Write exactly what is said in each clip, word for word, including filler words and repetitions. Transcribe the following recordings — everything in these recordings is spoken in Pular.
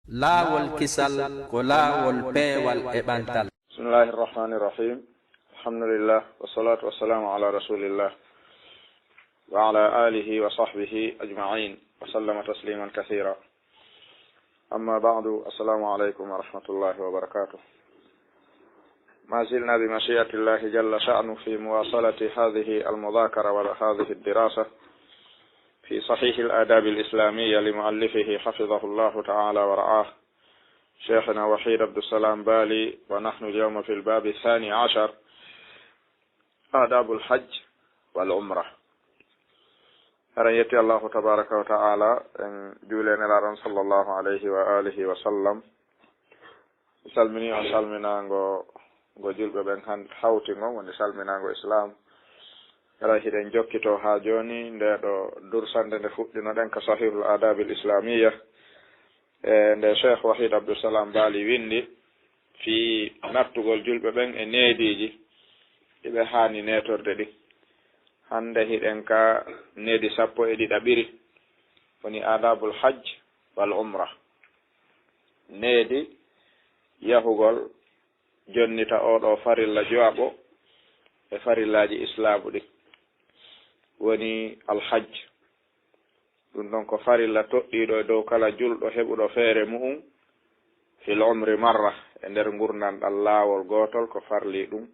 Laawol kisal ko laawol peewal e ɓantal. بسم الله الرحمن الرحيم. الحمد لله، والصلاة والسلام على رسول الله، وعلى آله وصحبه أجمعين، وسلم تسليما كثيرا. أما بعد، السلام عليكم ورحمة الله وبركاته. ما زلنا بمشيئة الله جل شأنه في مواصلة هذه المذاكرة وهذه الدراسة في صحيح الآداب الإسلامية لمؤلفه حفظه الله تعالى ورعاه، شيخنا وحيد عبد السلام بالي، ونحن اليوم في الباب الثاني عشر، آداب الحج والعمرة. Hara en yetti Allahu tabaraka wa ta'ala, en juuli e Nelaaɗo on sallallahu alayhi wa alihi wa sallam. Mi salmini on salminaango ngo julɓe ɓen han-, hawti ngon, woni salminaango Islaam. Hara hiɗen jokkitoo haa jooni ndee ɗoo dursannde nde fuɗɗinoɗen ka Sahihul Aadabil Islaamiyya. E nde Cheikh Wahid Abdussalam Bali winndi fii nattugol julɓe ɓen e neediiji ɗi ɓe haani neetorde ɗin. Hannde hiɗen ka needi sappo e ɗiɗaɓiri, woni aadaabul hajj wal umra. Needi yahugol jonnita oo ɗoo farilla jowaɓo e farillaaji Islaamu ɗin, woni alhajj. Ɗun ɗon ko farilla toɗɗiiɗo e dow kala julɗo heɓuɗo feere mu'un, fil umri marra, e nder ngurndan ɗan laawol gootol ko farlii ɗun.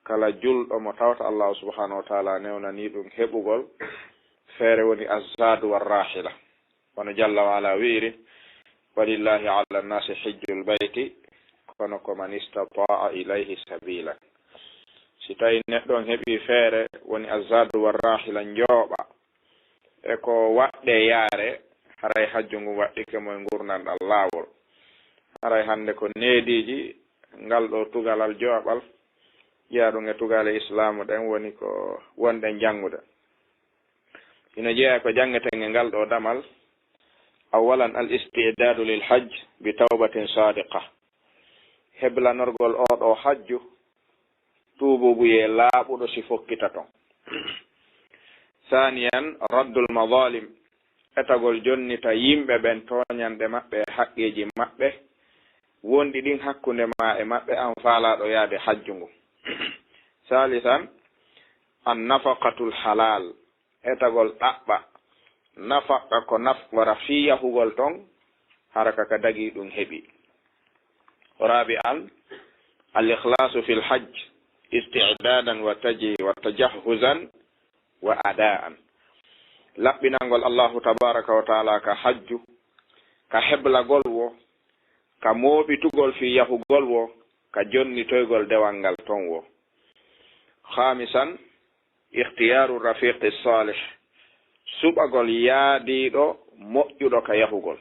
Kala julɗo mo tawata Allaahu subhaanahu wa ta'aalaa newnanii ɗun heɓugol feere woni azzaadu war raahila. Wano Jalla wa Ala wi'iri, "Walillahi ala nnaasi hijjul bayti, kono ko man istataa'a ilayhi sabiila." Si tawii neɗɗo on heɓii feere woni azzaadu war raahila, njooɓa, e ko waɗɗee yaare, haray hajju ngun waɗɗike mo e ngurndan ɗan laawol. Haray hannde ko neediiji ngal ɗoo tugalal jowaɓal, jeyaa ɗun e tugale Islaamu ɗen woni ko wonɗen janngude. Ina jeyaa ko janngeten e ngal ɗoo damal, awwalan al isti'daadu lil hajj bi tawbatin saadiqa. Heblanorgol oo ɗoo hajju tuubuubuyee laaɓuɗo si fokkita ton. Saaniyan, raddul madaalim, etagol jonnita yimɓe ɓen tooɲanɗe maɓɓe e haqqeeji maɓɓe wonɗi ɗin hakkunde maa e maɓɓe an faalaaɗo yaade hajju ngun. Saalisan, an nafaqatul halaal, etagol ɗaɓɓa, nafaqa ko nafqora fii yahugol ton, hara ka ka dagii ɗun heɓi. Raabi'an, al ikhlaasu fil hajj, isti'daadan wa taji-, wa tajahhuzan wa adaa'an. Laɓɓinangol Allaahu tabaaraka wa ta'aalaa ka hajju, ka heblagol wo, ka mooɓitugol fii yahugol wo, ka jonnitoygol dewal ngal ton wo. Khaamisan, ikhtiyaaru rafiqi saalih, suɓagol yaadiiɗo moƴƴuɗo ka yahugol.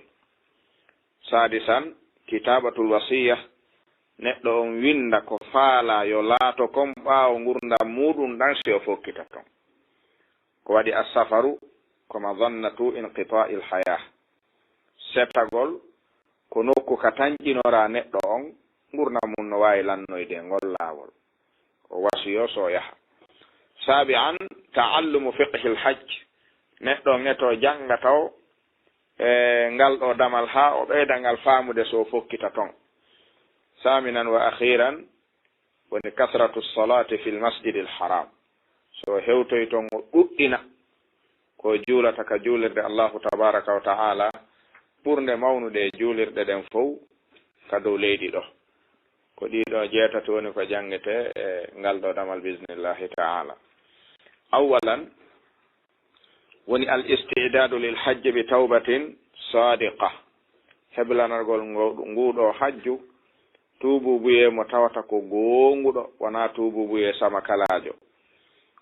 Saadisan, kitaabatul wasiyya, neɗɗo on winnda ko faalaa yo laato kon ɓaawo ngurndan muuɗum ɗan si o fokkita ton. Ko waɗi assafaru ko madannatu inqitaa'il hayaa, setagol ko nokku ka tanƴinoraa neɗɗo on, ngurndan mun no waawi lannoyde e ngol laawol. O wasiyoo so o yaha. Saabi'an, ta'allumu fiqhil hajj. Neɗɗo on etoo jannga taw e ngal ɗoo damal haa o ɓeyda ngal faamude so o fokkita ton. Saaminan wa akhiiran, woni kasratu salaati fil masjidil haram. So o hewtoyi ton o ɗuɗɗina ko o juulata ka juulirde Allaahu tabaaraka wa ta'aalaa ɓurnde mawnude e juulirɗe ɗen fow ka dow leydi ɗoo. Ko ɗii ɗoo jeetati woni ko janngetee e ngal ɗoo damal, biiznillaahi ta'aalaa. Awwalan, woni al isti'daadu lil hajji bi tawbatin saadiqa, heblanagol ngo-, nguu ɗoo hajju tuubuubuyee mo tawata ko goonguɗo, wanaa tuubuubuyee samakalaajo.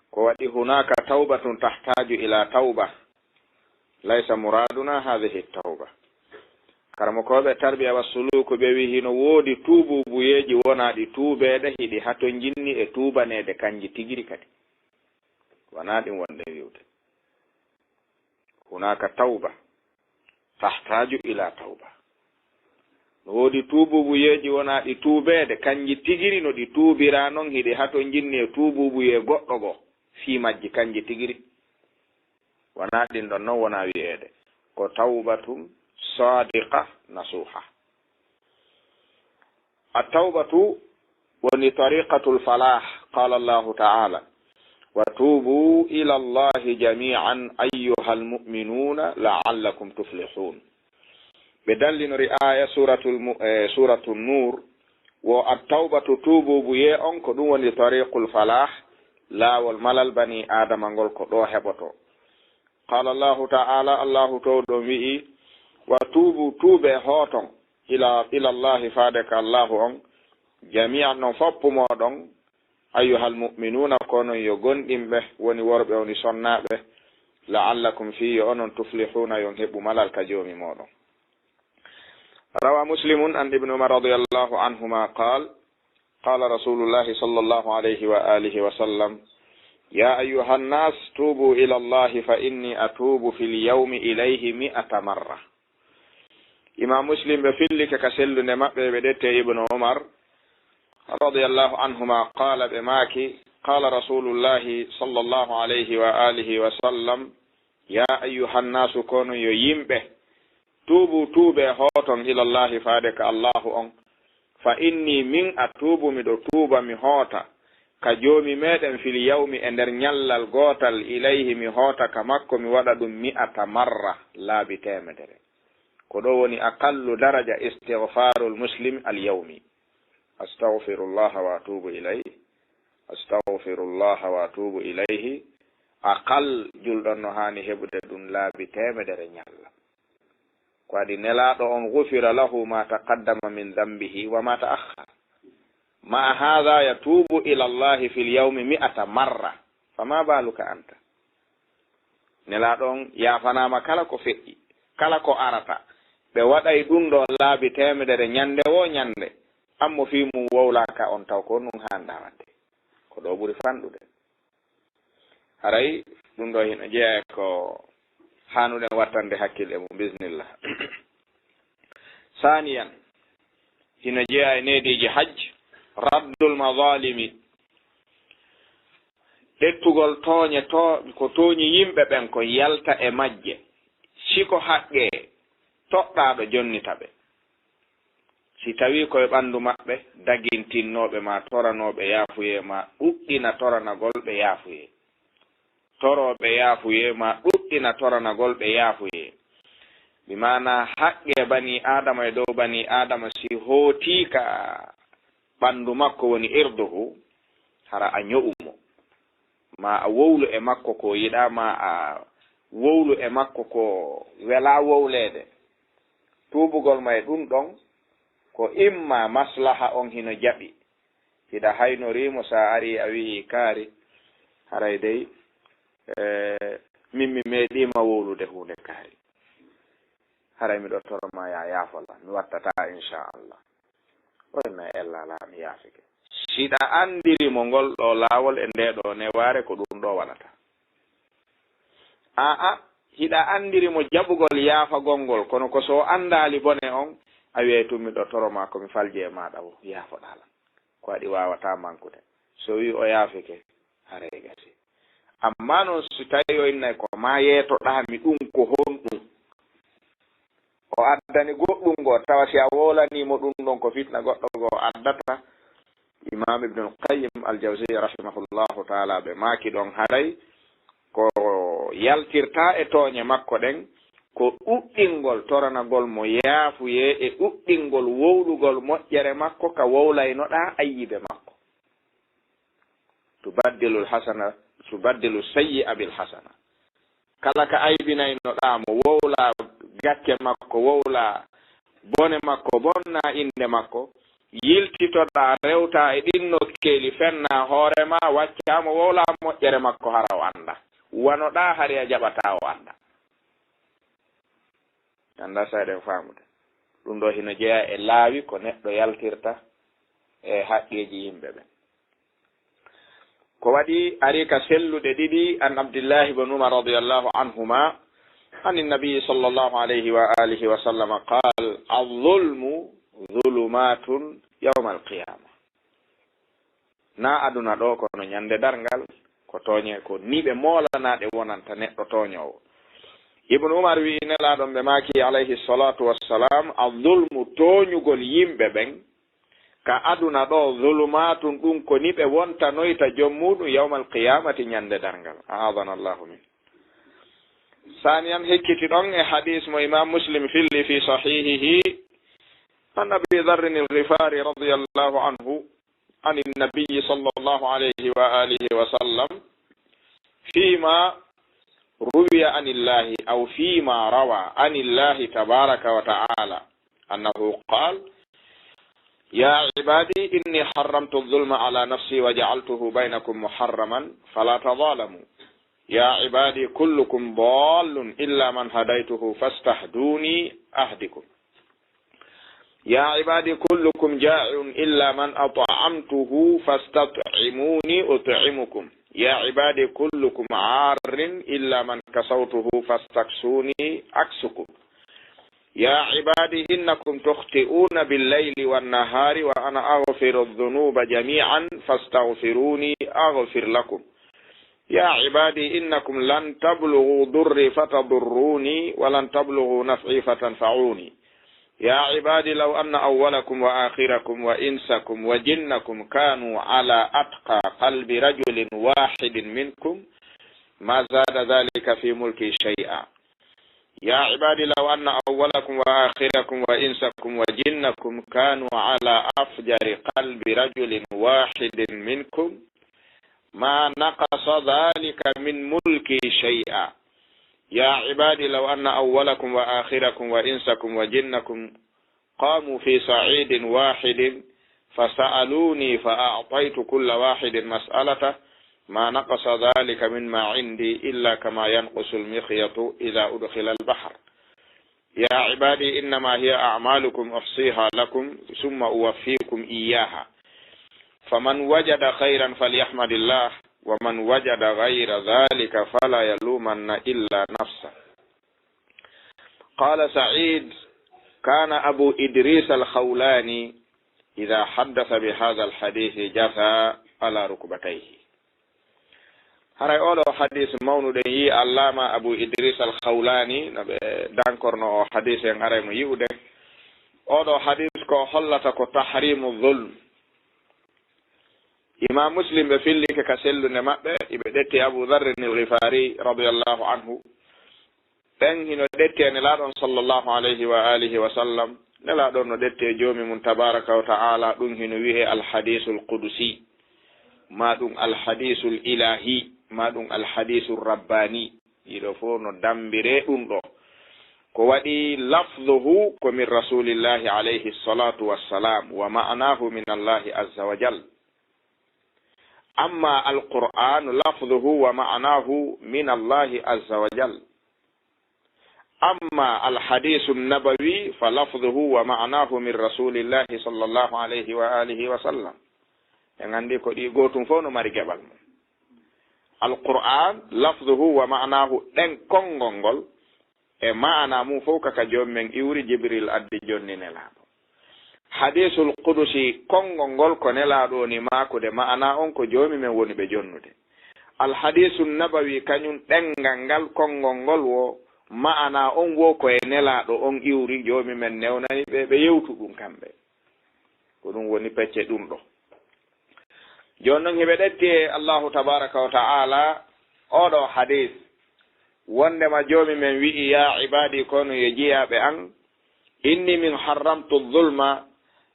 Ko waɗi, hunaaka tawbatun tahtaaju ilaa tawba, laysa muraadunaa haadihi tawba. Karamokooɓe tarbiya wa suluuku ɓe wi'i hino woodi tuubuubuyeeji wonaa ɗi tuubeede, hiɗi hatonjinni e tuubaneede kanji tigiri kadi. Wanaa ɗin wonɗen wi'ude. Hunaaka tawba tahtaaju ilaa tawba. No woodi tuubuubuyeeji wonaa ɗi tuubeede, kanji tigiri no ɗi tuubiraa non, hiɗi hatonjinni e tuubuubuyee goɗɗo goo fii majji kanji tigiri. Wanaa ɗin ɗon non wonaa wi'eede. Ko tawbatun sadiqa nasuha. At-tawbatu woni tariqatul falah. Qala Allahu ta'ala, wa tubu ila Allahi jami'an ayyuhal mu'minuna la'allakum tuflihun. Ɓe dallinori aya suratul mu-, eh, suratul Nur, wo at-tawbatu, tuubuubu yee on, ko ɗum woni tariqul falah, laawol malal bani Aadama ngol, ko ɗo heɓoto. Qala Allahu ta'ala, Allahu towɗo on wi'i, wa tuubu, tuube hooton, ila, ila Allahi, faade ka Allahu on, jami'an, non foppu mooɗon, ayyuhal mu'minuna, ko onon yo gomɗinɓe, woni worɓe, woni sonnaaɓe, la'allakum, fii yo onon, tuflihuna, yo on heɓu malal ka Joomi mooɗon. Rawa Muslimun an Ibn Umar radiyallahu anhuma qal, qala Rasulullahi sallallahu alayhi wa alihi wa sallam, ya ayyuhan nas, tubu ila Allahi fa inni atubu fil yawmi ilayhi mi'ata marra. Imam Muslim ɓe fillike ka sellunde maɓɓe, ɓe ƴetti e Ibnu Umar radiyallahu anhuma, qala, ɓe maaki, qala Rasulullahi sallallahu alayhi wa alihi wa sallam, ya ayyuhan nasu, ko onon yo yimɓe, tuubu, tuube hooton, ilallahi, faade ka Allahu on, fa inni, min, atuubu, miɗo tuuba, mi hoota, ka Joomi meɗen, fil yawmi, e nder ñallal gootal, ilayhi, mi hoota ka makko, mi waɗa ɗum mi'ata marra, laabi teemedere. Ko ɗo woni aqallu daraja istighfarul muslim al yawmi. Astaghfirullaha wa atubu ilayhi. Astaghfirullaha wa atubu ilayhi. Aqal julɗo no haani heɓude ɗum laabi teemedere ñalla. Ko adi Nelaaɗo on, ghufira lahu ma taqaddama min dhanbihi wa ma ta'akhkhar. Ma'a hadha yatubu ila Allahi fil yawmi mi'ata marra. Fama baluka anta? Nelaaɗo on yaafanaama kala ko feƴƴi, kala ko arata. Ɓe waɗay ɗum ɗoo laabi teemedere ñannde woo ñannde. An mo fii mun wowlaaka on taw, ko honɗum haanɗaa waɗde? Ko ɗoo ɓuri fanɗude. Haray ɗum ɗoo hino jeyaa e ko haanuɗen wattande hakkille mun, bismillah. Saaniyan, hino jeyaa e neediiji hajj, raddul mazalimi, ƴettugol tooñe, to-, ko tooñi yimɓe ɓen kon, yalta e majje. Si ko haqqee, toɗɗaaɗo jonnita ɓe. Si tawii ko e ɓanndu maɓɓe, dagintinnoo ɓe, maa toranoo ɓe yaafuyee, maa ɗuɗɗina toranagol ɓe yaafuyee. Toroo ɓe yaafuyee, maa ɗuɗɗina toranagol ɓe yaafuyee. Bi maanaa, haqqee banii Aadama e dow banii Aadama, si hootii ka ɓanndu makko, woni irduhu, hara a ño'u mo, maa a wowlu e makko ko yiɗaa, maa a wowlu e makko ko welaa wowleede. Tuubugol mo e ɗum ɗon, ko imma maslaha on hino jaɓi, hiɗa haynorii mo, sa arii a wi'ii, "Kaari, haray dey, eh, min mi meeɗiima wowlude huunde kaari. Haray miɗo toro maa yaa yaafo lan, mi wattataa, inchallah." O inna, "Ella alaa, mi yaafike." Si hiɗa anndiri mo ngol ɗoo laawol e ndee ɗoo newaare, ko ɗum ɗoo waɗata. Aa, hiɗa anndiri mo jaɓugol yaafagol ngol, kono ko so o anndaali bone on, a wi'ay tun, "Miɗo toro maa ko mi falji e maaɗa woo, yaafoɗaa lan." Ko waɗi waawataa mankude. So wi'i o yaafike, haray gasi. Ammaa non, si tawii o innay ko maa yeetoɗaa mi ɗum ko honɗum, o addani goɗɗum goo, tawa si a wowlanii mo ɗum ɗon ko fitna goɗɗo goo addata. Imaam Ibnul Qayyim Al-Jawziyya rahimahullahu taala ɓe maaki ɗon haray ko yaltirta e tooñe makko ɗen, ko ɗuɗɗingol toranagol mo yaafuyee e ɗuɗɗingol wowlugol moƴƴere makko ka wowlaynoɗaa ayyibe makko. Tubaddilul hasana, tubaddilu sayyi'a bil hasana. Kala ka aybinaynoɗaa mo, wowlaa gacce makko, wowlaa bone makko, bonnaa innde makko, yiltitoɗaa, rewtaa e ɗin nokkeeli, fennaa hoore maa, waccaa mo, wowlaa moƴƴere makko, hara o anndaa. Wanoɗaa, hari a jaɓataa o anndaa. Anndaa si eɗen faamude. Ɗum ɗoo hino jeyaa e laawi ko neɗɗo yaltirta e haqqeeji yimɓe ɓen. Ko waɗi ari ka selluɗe ɗiɗi, an Abdillahi ibn Umar radiyallahu anhuma, an Nabi sallallahu alayhi wa alihi wa sallam qal, "Al-zulmu zulumatun yawmal qiyama." Naa aduna ɗoo, kono ñande darngal, ko tooñe, ko niɓe moolanaaɗe wonanta neɗɗo tooñoowo. Ibnu Umar wi'i Nelaaɗo ɓe maaki, alayhi salatu wassalam, "Al-zulmu, tooñugol yimɓe ɓen ka aduna ɗoo, zulumaatun, ɗun ko ni ɓe wontanoyta jom muuɗum yawmal qiyaamati, ñande darngal." A'aadana Allahu min. Saaniyan, hikkiti ɗon e hadiis mo Imaam Muslim filli fi sahiihihi, an Abi Dharrin al-Ghifaari radiyallahu anhu, عن النبي صلى الله عليه وآله وسلم فيما روي عن الله أو فيما روى عن الله تبارك وتعالى أنه قال: يا عبادي إني حرمت الظلم على نفسي وجعلته بينكم محرما فلا تظالموا. يا عبادي كلكم ضال إلا من هديته فاستهدوني أهدكم. يا عبادي كلكم جائع إلا من أطعمته فاستطعموني أطعمكم. يا عبادي كلكم عار إلا من كسوته فاستكسوني أكسكم. يا عبادي إنكم تخطئون بالليل والنهار وأنا أغفر الذنوب جميعا فاستغفروني أغفر لكم. يا عبادي إنكم لن تبلغوا ضري فتضروني ولن تبلغوا نفعي فتنفعوني. يا عبادي لو أن أولكم وآخركم وإنسكم وجنكم كانوا على أتقى قلب رجل واحد منكم ما زاد ذلك في ملكي شيئا. يا عبادي لو أن أولكم وآخركم وإنسكم وجنكم كانوا على أفجر قلب رجل واحد منكم ما نقص ذلك من ملكي شيئا. يا عبادي لو أن أولكم وآخركم وإنسكم وجنكم قاموا في صعيد واحد فسألوني فأعطيت كل واحد مسألته ما نقص ذلك مما عندي إلا كما ينقص المخيط إذا أدخل البحر. يا عبادي إنما هي أعمالكم أحصيها لكم ثم أوفيكم إياها. فمن وجد خيرا فليحمد الله ومن وجد غير ذلك فلا يلومن إلا نفسه. قال سعيد: كان أبو إدريس الخولاني إذا حدث بهذا الحديث جثا على ركبتيه. Haray oo ɗoo hadiis mawnuɗen yi'i Allaama Abu Idris Al-Khawlaani, no ɓe dankorno oo hadiis, en aray mo yi'ude. Oo ɗoo hadiis ko hollata ko tahrimu zulm. Imaam Muslim ɓe fillike ka sellunde maɓɓe, iɓe ɗetti Abu Dharrin Al-Ghifaari radiyallahu anhu. Ɓen hino ɗetti e Nelaaɗo on sallallahu alayhi wa alihi wa sallam. Nelaaɗo on no ɗetti e Joomi mun tabaaraka wa ta'ala, ɗun hino wi'ee Al-Hadiisul Qudusi, maa ɗun Al-Hadiisul Ilaahi, maa ɗun Al-Hadiisul Rabbaani. Ɗii ɗoo fow no dammbiree ɗun ɗoo. Ko waɗi lafzuhu ko min Rasuulillahi alayhi salatu wassalam, wa ma'anahu min Allahi azza wa jal. Amma Al-Qur'aanu lafzuhu wa ma'anahu min Allahi azza wa jal. Amma Al-Hadiisu Nabawi fa lafzuhu wa ma'anahu min Rasuulillahi sallallahu alayhi wa alihi wa sallam. En anndi ko ɗii gootun fow no mari geɓal mun. Al-Qur'aan lafzuhu wa ma'anahu, ɗen konngol ngol, e ma'ana mun fow ka ka Joomi men iwri, Jibril addi jonni Nelaaɗo. Hadiisul Qudusi, konngol ngol ko Nelaaɗo woni maakude, ma'ana on ko Joomi men woni ɓe jonnude. Al Hadiisu Nabawi, kañun ɗenngal ngal, konngol ngol wo, ma'ana on wo ko e Nelaaɗo on iwri, Joomi men newnani ɓe, ɓe yewtu ɗun kamɓe. Ko ɗun woni pecce ɗun ɗoo. Jooni non, hiɓe ɗetti e Allaahu tabaaraka wa ta'aala oo ɗoo hadiis, wondema Joomi men wi'i, "Yaa ibaadii, ko onon yo jiyaaɓe an, inni min harramtu zulma,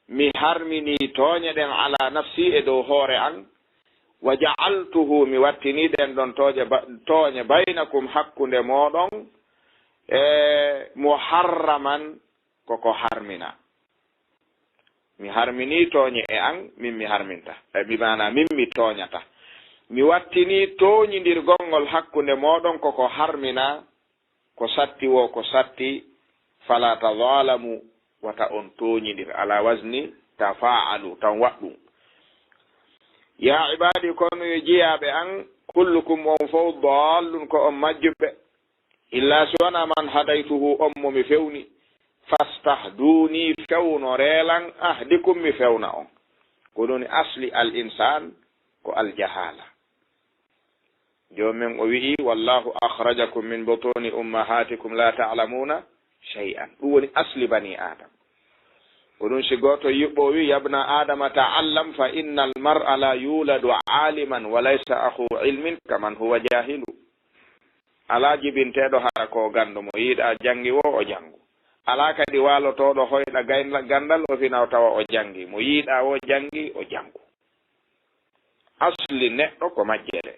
mi harminii tooñe ɗen, alaa nafsii, e dow hoore an, wa ja'altuhu, mi wattinii ɗen ɗon tooƴe ba-, tooñe, baynakum, hakkunde mooɗon, e muharraman, ko ko harminaa." Mi harminii tooñe e an, min mi harminta. E, mi, maanaa, min mi tooñata. Mi wattinii tooñindirgol ngol hakkunde mooɗon ko ko harminaa, ko satti woo ko satti, falaa tazaalamu, wata on tooñindir. Alaa wazni tafaa'alu, tan waɗɗun. Yaa ibaadii, ko onon yo jiyaaɓe an, kullukum, on fow, daallun, ko on majjuɓe. Illaa si wanaa man hadaytuhu, on mo mi fewni. Fastahduuni, fewnoree lan, ahdikum, mi fewna on. Ko ɗun woni asli al insaan, ko al jahaala. Joomi men o wi'i, "Wallahu akhrajakum min butuni ummahatikum la ta'lamuna shay'an." Ɗum woni asli bani Adam. Ko ɗum si gooto yuɓɓo o wi'i, "Ya bna Adama ta'allam fa innal mar'a la yuladu aliman wa laysa akhu ilmin kaman huwa jahilu." Alaa jibinteeɗo hara ko o ganndo, mo yiɗaa janngi woo, o janngu. Alaa kadi waalotooɗo hoyɗa gaynda-, ganndal o fina o tawa o janngi, mo yiɗaa woo janngi, o janngu. Asli neɗɗo ko majjere.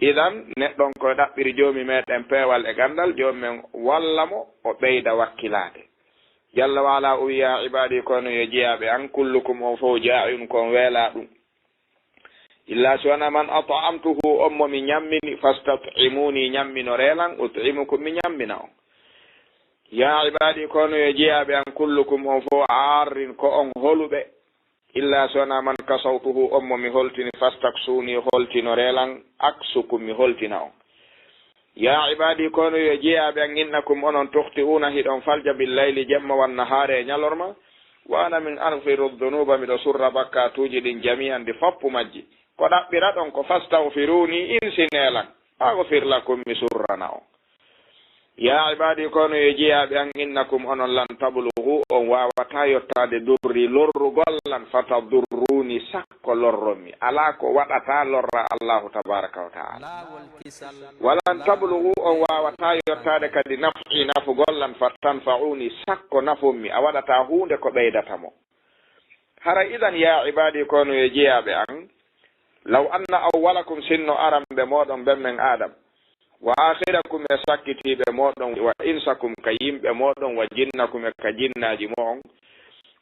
Idan, neɗɗon ko ɗaɓɓiri Joomi meɗen peewal e ganndal, Joomi men walla mo, o ɓeyda wakkilaade. Jalla wa ala o wi'i, "Yaa ibaadii, kono yo jiyaaɓe an, kullukum on fow jaa'iun ko on weelaa ɗum. Illaa si wanaa man at'amtuhu on mo mi ñammini, fastat'imuni ñamminoree lan, ut'imukum mi ñammina on. Yaa ibaadii, kono yo jiyaaɓe an, kullukum on fow aarrin ko on holuɓe. Illaa si wanaa man kasawtuhu on mo mi holtini, fastaksuni holtinoree lan, aksukum mi holtina on. Yaa ibaadii, kono yo jiyaaɓe an, innakum onon tukhti'uuna hiɗon falja billayli jemma wan nahaari e ñalorma. Wa ana min aghfiru dhunuuba miɗo surra bakkaatuuji ɗin jamii'an ɗi foppu majji. Ko ɗaɓɓiraɗon ko fastaghfiruuni insinee lan. Aghfir lakum mi surrana on. Yaa ibaadii, kono yo jiyaaɓe an, innakum onon lan tablughu on waawataa yottaade durri lorrugol lan fatadurruuni sakko lorron mi. Alaa ko waɗataa lorra Allaahu tabaaraka wa ta'aala. Walan tablughu on waawataa yottaade kadi naf'i nafugol lan fatanfa'uuni sakko nafon mi. A waɗataa huunde ko ɓeydata mo. Hara idan yaa ibaadii kono yo jiyaaɓe an, law anna awwalakum sinno aranɓe mooɗon ɓen men Aadam, wa aakhirakum e sakkitiiɓe mooɗon, wa insakum ka yimɓe mooɗon, wa jinnakum e ka jinnaaji mo'on,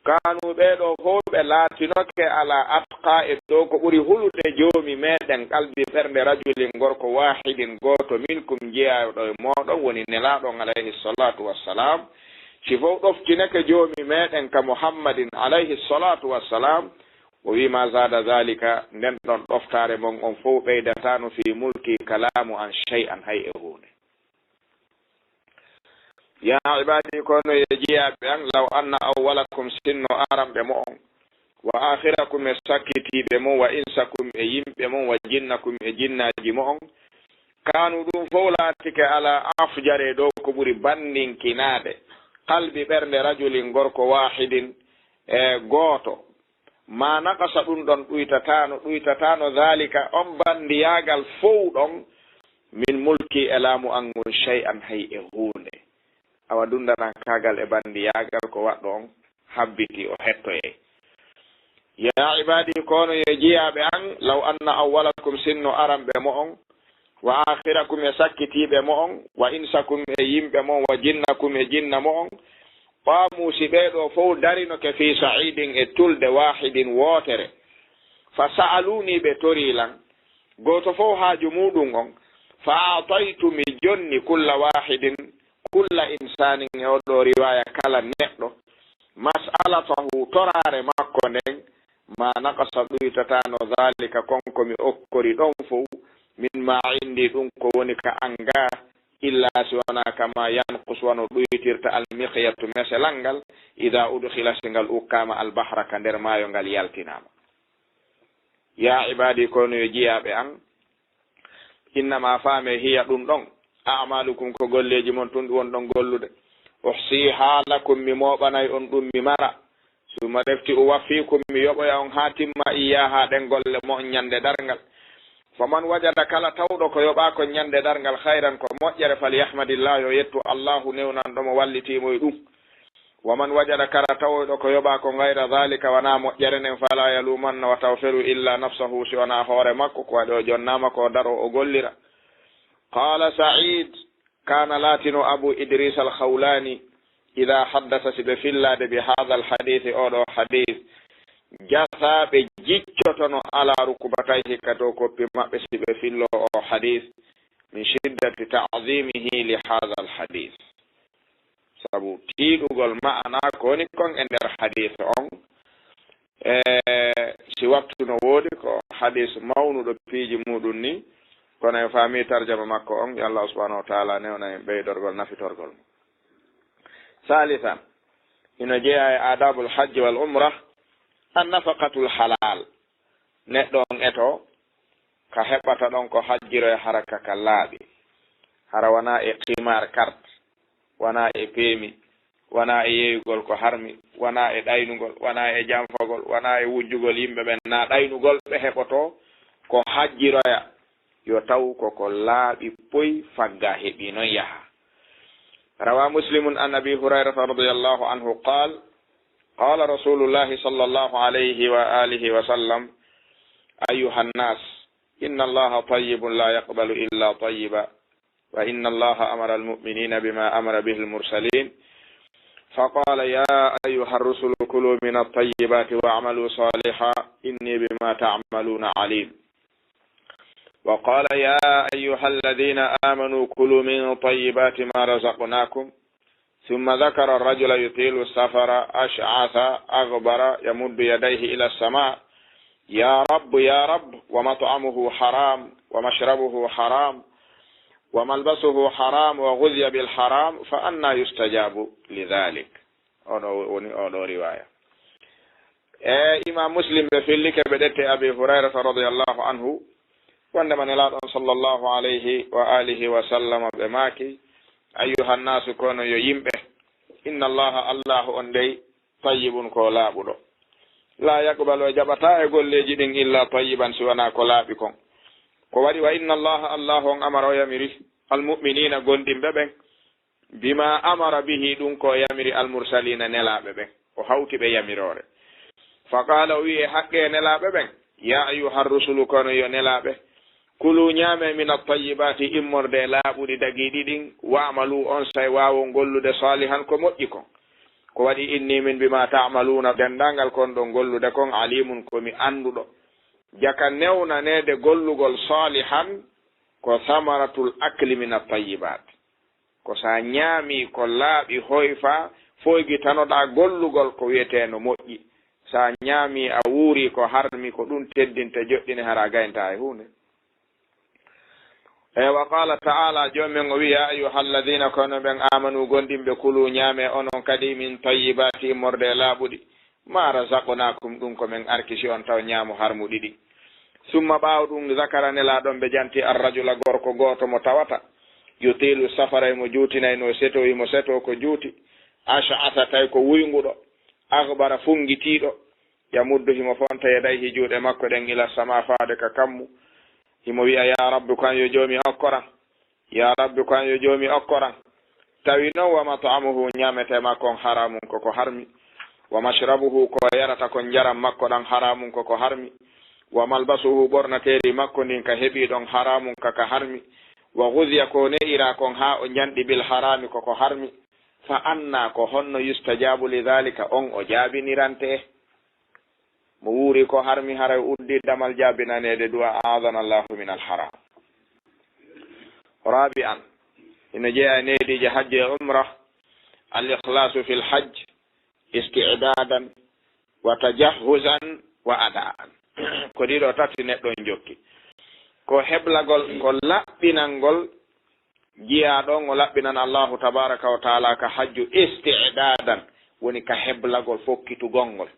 kaanu ɓee ɗoo fow ɓe laatinoke ala atqaa e ɗoo ko ɓuri hulude Joomi meɗen qalbi ɓernde rajulin gorko waahidin gooto minkum jiyaaɗo e mooɗon woni Nelaaɗo on alayhi salaatu wassalaam, si fow ɗoftinake Joomi meɗen ka Muhammadin alayhi salaatu wassalaam, o wi'i, "Ma zaada zaalika, nden ɗon ɗoftaare mon on fow ɓeydataano fii mulki kalaamu an shay'an hay e huunde." Yaa ibaadii, kono yo jiyaaɓe an, law anna awwalakum sinno aranɓe mo'on, wa aakhirakum e sakkitiiɓe mon, wa insakum e yimɓe mon, wa jinnakum e jinnaaji mo'on, kaanu ɗum fow laatike ala afjare ɗoo ko ɓuri bandinkinaade, qalbi ɓernde rajulin gorko waahidin e gooto, ma naqasa ɗum ɗon ɗuytataano, ɗuytataano zaalika on bandiyaagal fow ɗon min mulki e laamu an ngun shay'an hay e huunde. Awa dundanaa kaagal e bandiyaagal ko waɗɗo on habbiti o hettoyay. Yaa ibaadii, kono yo jiyaaɓe an, law anna awwalakum sinno aranɓe mo'on, wa aakhirakum e sakkitiiɓe mo'on, wa insakum e yimɓe mon, wa jinnakum e jinna mo'on, qaamu si ɓee ɗoo fow darinoke fii sa'iidin e tulde waahidin wootere, fa sa'aluunii ɓe torii lan, gooto fow haaju muuɗum on, fa a'taytu mi jonni kulla waahidin kulla insaanin e oo ɗoo riwaaya kala neɗɗo, mas'alatahu toraare makko nden, ma naqasa ɗuytataano zaalika kon ko mi okkori ɗon fow, min ma indi ɗum ko woni ka an gaa, illa si wanaa kama yanqus wano ɗuytirta almiqyatu meselal ngal, ida udkhila si ngal ukkaama albahra ka nder maayo ngal yaltinaama. Yaa ibaadi kono yo jiyaaɓe an, Innama faame hiya ɗum ɗon, a'malukum ko golleeji mon tun ɗi wonɗon gollude. Uhsiha lakum mi mooɓanay on ɗum mi mara. Summa refti uwaffikum mi yoɓoya on haa timma iyyaha ɗen golle mo'on ñande darngal. Faman wajada kala tawɗo ko yoɓaa kon ñande darngal khayran ko moƴƴere falyahmadillah yo yettu Allahu newnanɗo mo wallitii mo e ɗum. Wa man wajada kala tawoyɗo ko yoɓaa ko gayra dhalika wanaa moƴƴere nden, fala yalumanna wata o felu illa nafsahu si wanaa hoore makko, ko waɗi o jonnaama ko o daroo o gollira. Qaala Sa'id, kaana laatino Abu Idris al-Khawlani, ida haddasa si ɓe fillaade bi haadha al-hadith oo ɗoo hadith, jasa ɓe jiccotono ala rukubatayhi ka dow koppi maɓɓe si ɓe filloo oo hadith, min shiddati ta'zimihi li haadha al-hadith. Sabu tiiɗugol ma'ana ko woni kon e nder hadiis on, e si waktu no woodi, ko hadiis mawnuɗo piiji muuɗum ni, kono en faami tarjama makko on, yo Allah subhanahu wa ta'ala newna en ɓeydorgol nafitorgol mo. Salisan, ina jeyaa e aadaabul hajji wal umra, an nafaqatul halal. Neɗɗo on eto ka heɓata ɗon ko hajjiroya hara ka ka laaɓi. Hara wanaa e qimaar, carte, wanaa e peemi, wanaa e yeeyugol ko harmi, wanaa e ɗaynugol, wanaa e janfagol, wanaa e wujjugol yimɓe ɓen, naa ɗaynugol ɓe heɓotoo ko hajjiroya. Yo taw ko ko laaɓi poy fagga heɓi non yaha. روى مسلم عن أبي هريرة رضي الله عنه قال: قال رسول الله صلى الله عليه وآله وسلم: أيها الناس، إن الله طيب لا يقبل إلا طيبا، وإن الله أمر المؤمنين بما أمر به المرسلين، فقال: يا أيها الرسل كلوا من الطيبات واعملوا صالحا، إني بما تعملون عليم. وقال: يا أيها الذين آمنوا كلوا من طيبات ما رزقناكم، ثم ذكر الرجل يطيل السفر أشعث أغبر يمد يديه إلى السماء: يا رب، يا رب، ومطعمه حرام، ومشربه حرام، وملبسه حرام، وغذي بالحرام، فأنى يستجاب لذلك؟ Oɗo woni oɗo riwaya. E Imam Muslim ɓe fillike ɓe ɗette Abi Hurayrata radiyallahu anhu, wondema Nelaaɗo on sallallahu alayhi wa alihi wa sallam ɓe maaki: Ayyuhan naasu, kono yo yimɓe, inna Allaha, Allahu on dey, tayyibun, ko laaɓuɗo. Laa yaqbalu, o jaɓataa e golleeji ɗin, illa tayyiban, si wanaa ko laaɓi kon. Ko waɗi, wa inna Allaha, Allahu on amara, o yamiri, al mu'miniina, gomɗinɓe ɓen, bima amara bihi, ɗun ko o yamiri al mursaliina, nelaaɓe ɓen, o hawti ɓe yamiroore. Fa qaala, o wi'i e haqqe e nelaaɓe ɓen: Ya ayyuhar rusulu, kono yo nelaaɓe, kulu, ñaamee, min at-tayyibaati, immorde e laaɓuɗi dagiiɗi ɗin, wa'malu, onsay waawon gollude, saalihan, ko moƴƴi kon. Ko waɗi, inni, min, bima ta'maluuna, denndaangal kon ɗon gollude kon, aliimun, ko mi annduɗo. Jaka newnaneede gollugol saalihan ko samaratul akli min at-tayyibaat. Ko sa ñaamii ko laaɓi, hoyfa, foygitanoɗaa gollugol ko wi'etee no moƴƴi. Sa ñaamii, a wuurii ko harmi, ko ɗun teddinte, joɗɗine, hara a gayntaa e huunde. E wa qaala ta'aala, Joomi men o wi'i: Ya ayyuhal ladiina, kono ɓen aamanu, gomɗinɓe, kulu, ñaamee onon kadi, min tayyibaati, immorde e laaɓuɗi, ma razaqnaakum, ɗun ko men arkisi on, taw ñaamu harmuɗi ɗin. Summa, ɓaawo ɗun, zakara, Nelaaɗo on ɓe janti, ar-rajula, gorko gooto mo tawata, yutiilu safara, himo juutinayno seto, himo seto ko juuti, ash'asa, tawi ko wuynguɗo, aghbara, fungitiiɗo, yamuddu, himo fonta, yadayhi, juuɗe makko ɗen, ila sama, faade ka kammu, himo wi'a: Ya Rabbi, ko an yo Joomi, okkoran. Ya Rabbi, ko an yo Joomi, okkoran. Tawi non, wa mat'amuhu, ñaametee makko on, haraamun, ko ko harmi. Wa mashrabuhu, ko o yarata kon, njaram makko ɗan, haraamun, ko ko harmi. Wa malbasuhu, ɓornateeri makko ndin ka heɓi ɗon, haraamun, ka ka harmi. Wa ghuziya, ko o ne'iraa kon haa o njanɗi, bil haraami, ko ko harmi. Fa anna, ko honno, yustajabu li dhalika, on o jaabinirantee? Mo wuuri ko harmi, haray o uddii damal jaabinaneede du'a, a'adana Allahu min al-haram. Rabi'an, ina jeyaa e neediiji hajji e umra, al-ikhlasu fil hajj, isti'dadan wa tajahhuzan wa ada'an. Ko ɗiɗo tati neɗɗo on jokki. Ko heblagol, ko laɓɓinangol jiyaaɗo on, o laɓɓinana Allahu tabaraka wa taala ka hajju, isti'dadan, woni ka heblagol, fokkitugol ngol.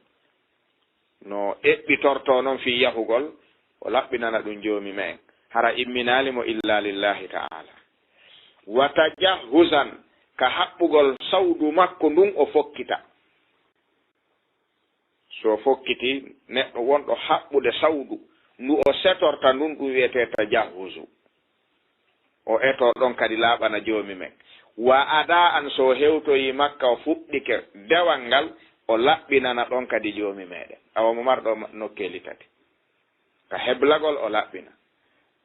No eɓɓitortoo non fii yahugol, o laɓɓinana ɗun Joomi men. Hara imminaali mo illa lillahi ta'ala. Wa tajahhuzan, ka haɓɓugol sawdu makko ndun o fokkita. So fokkiti neɗɗo wonɗo haɓɓude sawdu ndu o setorta ndun, ɗun wi'etee tajahhuzu. O etoo ɗon kadi laaɓana Joomi men. Wa ada'an, so o hewtoyii Makka, o fuɗɗike dewal ngal, o laɓɓinana ɗon kadi Joomi meɗen. Awa mo marɗo ma-, nokkeeli tati. Ka heblagol o laɓɓina.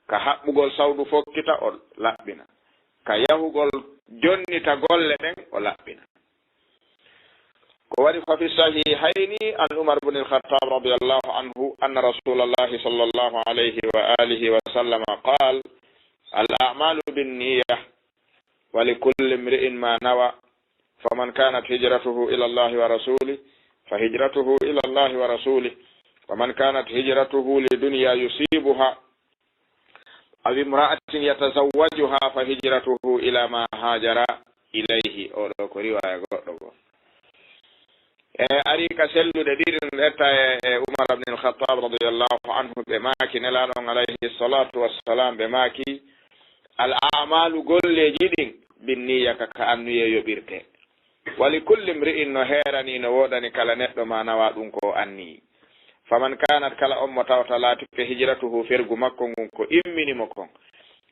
Ka haɓɓugol sawdu fokkita o laɓɓina. Ka yahugol jonnita golle ɗen o laɓɓina. Ko waɗi, fa fi sahihayni an Umar bni al-Khattab radiyallahu anhu anna Rasulallahi sallallahu alayhi wa alihi wa sallama qaal: al a'malu binniyah, wa li kulli imri'in ma nawa, faman kanat hijratuhu ila Allahi wa rasulih, fa hijratuhu ila Allahi wa rasulih, wa man kanat hijratuhu li dunya yusibuha, aw imra'atin yatazawwajuha, fa hijratuhu ila ma hajara ilayhi. Oo ɗoo ko riwaaya goɗɗo goo. E ari ka selluɗe ɗiɗi no ɗetta e, e Umar ibn al-Khattab radiyallahu anhu, ɓe maaki Nelaaɗo on alayhi salatu wassalam, ɓe maaki, "Al a'malu, golleeji ɗin, bin niyya, ka, ka annuyee yoɓirte. Wa li kulli imri'in, no heerani, no woodani kala neɗɗo ma nawa ɗun ko o anniyi. Faman kanat, kala on mo tawata laatike hijratuhu, fergu makko ngun ko immini mo kon,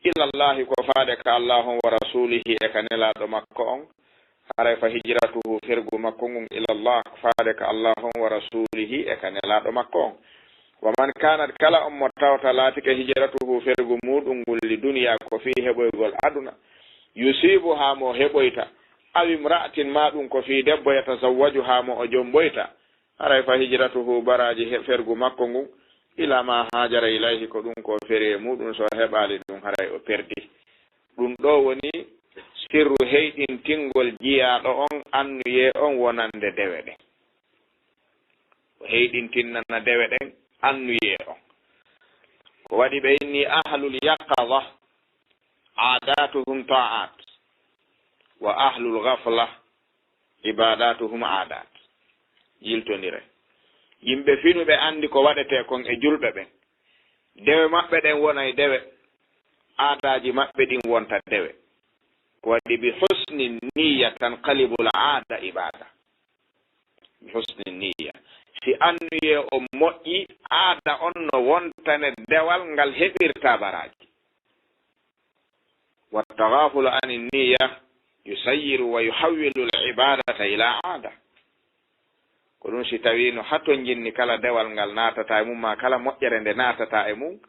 ilallahi, ko faade ka Allahu on, wa rasulihi, e ka Nelaaɗo makko on, haray fa hijratuhu, fergu makko ngun, ilallah, ko faade ka Allahu on, wa rasulihi, e ka Nelaaɗo makko on. Wa man kanat, kala on mo tawata laatike hijratuhu, fergu muɗum ngun, li duniya, ko fii heɓoygol aduna, yusibuha, mo heɓoyta, aw imra'atin, maa ɗum ko fii debbo, yatazawwajuha, mo o jomboyta, haray fa hijratuhu, baraaji he-, fergu makko ngun, ila ma hajara ilayhi, ko ɗum ko o feri e muɗum, so o heɓaali ɗum, haray o perdi." Ɗum ɗoo woni sirru heyɗintingol jiyaaɗo on annuyee on wonande dewe ɗen. O heyɗintinnana dewe ɗen annuyee on. Ko waɗi ɓe inni ahlul yaqaza, aadatuhum ta'at, wa ahlul ghafla, ibadatuhum aadat. Yiltondire. Yimɓe finuɓe anndi ko waɗetee kon e julɓe ɓen. Dewe maɓɓe ɗen wonay dewe, aadaaji maɓɓe ɗin wonta dewe. Ko waɗi bi husni niyya tanqalibul aada ibada. Bi husni niyya. Si annuyee on moƴƴi, aada on no wontane dewal ngal heɓirta baraaji. Wa taghafulu ani niyya yusayyiru wa yuhawwilu al ibadata ila aada. Ko ɗum si tawii no hatonjinni kala dewal ngal naatata e mum, maa kala moƴƴere nde naatata e mum,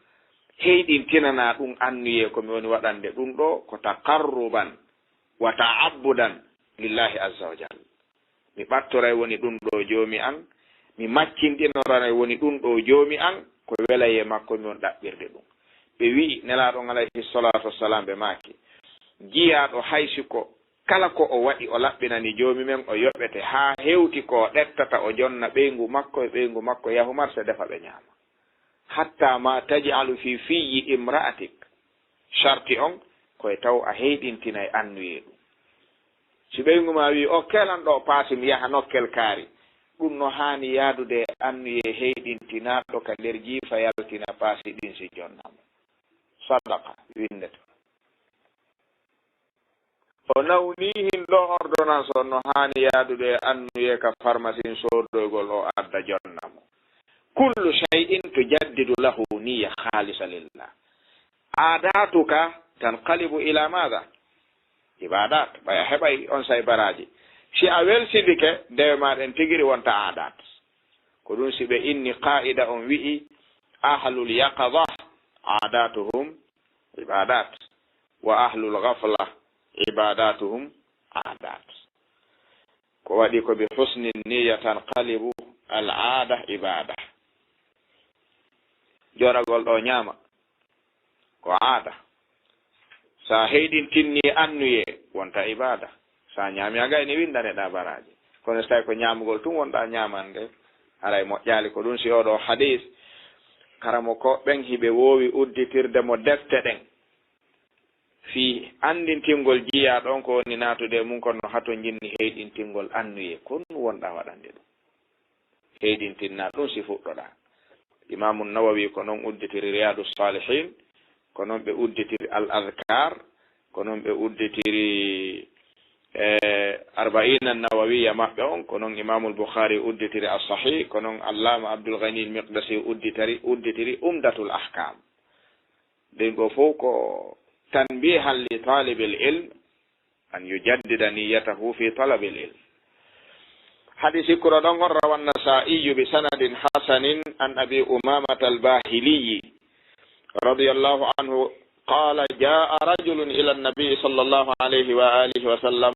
heyɗintinanaa ɗum annuyee ko mi woni waɗande ɗum ɗoo ko taqarruban wa ta'abbudan lillahi azza wa jal. Mi ɓattoray woni ɗum ɗoo Joomi an, mi maccinɗinoray woni ɗum ɗoo Joomi an, ko welayee makko mi woni ɗaɓɓirde ɗum. Ɓe wi'i Nelaaɗo on alayhi salatu wassalam, ɓe maaki, jiyaaɗo hay si ko kala ko o waɗi, o laɓɓinani Joomi men, o yoɓete haa hewti ko o ɗettata, o jonna ɓeyngu makko e ɓeyngu makko, yahu marse, defa, ɓe ñaama. Hatta ma taj'alu fi fiyyi imra'atik. Sharti on, ko e taw a heyɗintinay annuyee ɗum. Si ɓeyngu maa wi'i, "Okkee lan ɗoo paasi, mi yaha nokkel kaari," ɗum no haani yaadude e annuyee heyɗintinaaɗo ka nder jiifa, yaltina paasi ɗin si jonna mo. Sadaqa, winndete. O nawnii hin ɗoo ordonnance on no haani yaadude e annuyee ka farmasin soodoygol, o adda jonna mo. Kullu shay'in tujaddidu lahu niyya khalisa lillah. Aadatuka tanqalibu ila maada? Ibadat. Ɓay a heɓay on say baraaji. Si a welsindike, dewe maa ɗen tigiri wonta aadat. Ko ɗum si ɓe inni qaa'ida on wi'i, "Ahlul yaqaza aadatuhum ibadat, wa ahlul ghafla ibadatuhum aadat." Ko waɗi ko bi husni niyya tanqalibu al aada ibada. Jooɗagol ɗoo ñaama ko aada. Sa heyɗintinni annuyee, wonta ibaada. Sa ñaami a gayni, winndaneɗaa baraaji. Kono si tawi ko ñaamugol tun wonɗaa ñaamande, haray moƴƴaali. Ko ɗun si oo ɗoo hadiis, karamokooɓe ɓen hiɓe woowi udditirde mo defte ɗen. Fii anndintingol jiyaaɗo on ko woni naatude e mun, kono hatonjinni heyɗintingol annuyee, ko ɗun wonɗaa waɗande ɗun. Heyɗintinna ɗun si fuɗɗoɗaa. Imaamu Nawawi ko non udditiri Riyadu Salihin, ko non ɓe udditiri Al Adhkar, ko non ɓe udditiri, eh, Arbaina Nawawiya maɓɓe on, ko non Imaamul Bukhari udditiri As Sahih, ko non Allama Abdul Ghani Al Miqdasi udditari, udditiri Umdatul Ahkam. Ɗen ɗoo fow ko tanbihan li talibil ilm, an yujaddida niyyatahu fi talabil ilm. Hadis hikkuro ɗon on, rawan Nasa'iyyu bi sanadin hasanin an Abi Umamata al-Bahiliyyi radiyallahu anhu qala, jaa rajulun ila an-nabi sallallahu alayhi wa alihi wa sallam,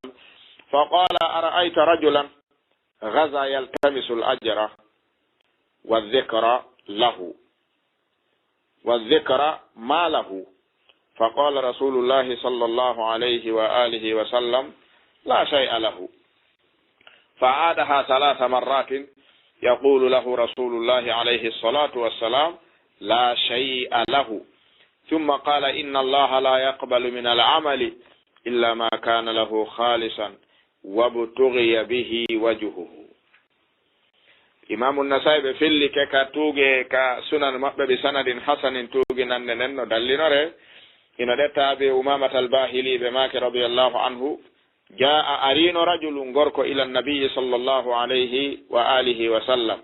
faqala, ara'ayta rajulan ghaza yaltamisu al-ajra wa dhikra lahu, wa dhikra ma lahu. فقال رسول الله صلى الله عليه وآله وسلم، لا شيء له. فأعادها ثلاث مرات، يقول له رسول الله عليه الصلاة والسلام، لا شيء له. ثم قال، إن الله لا يقبل من العمل إلا ما كان له خالصا وابتغي به وجهه. Imaamu Nasaa'i ɓe fillike ka tuuge ka sunan maɓɓe bi sanadin hasanin tuuginande nden no dallinore. Hino ɗetta Abi Umaamata al-Baahili ɓe maaki radiyallahu anhu, jaa'a ariino rajulun gorko ila nabiyyi sallallahu alayhi wa alihi wa sallam.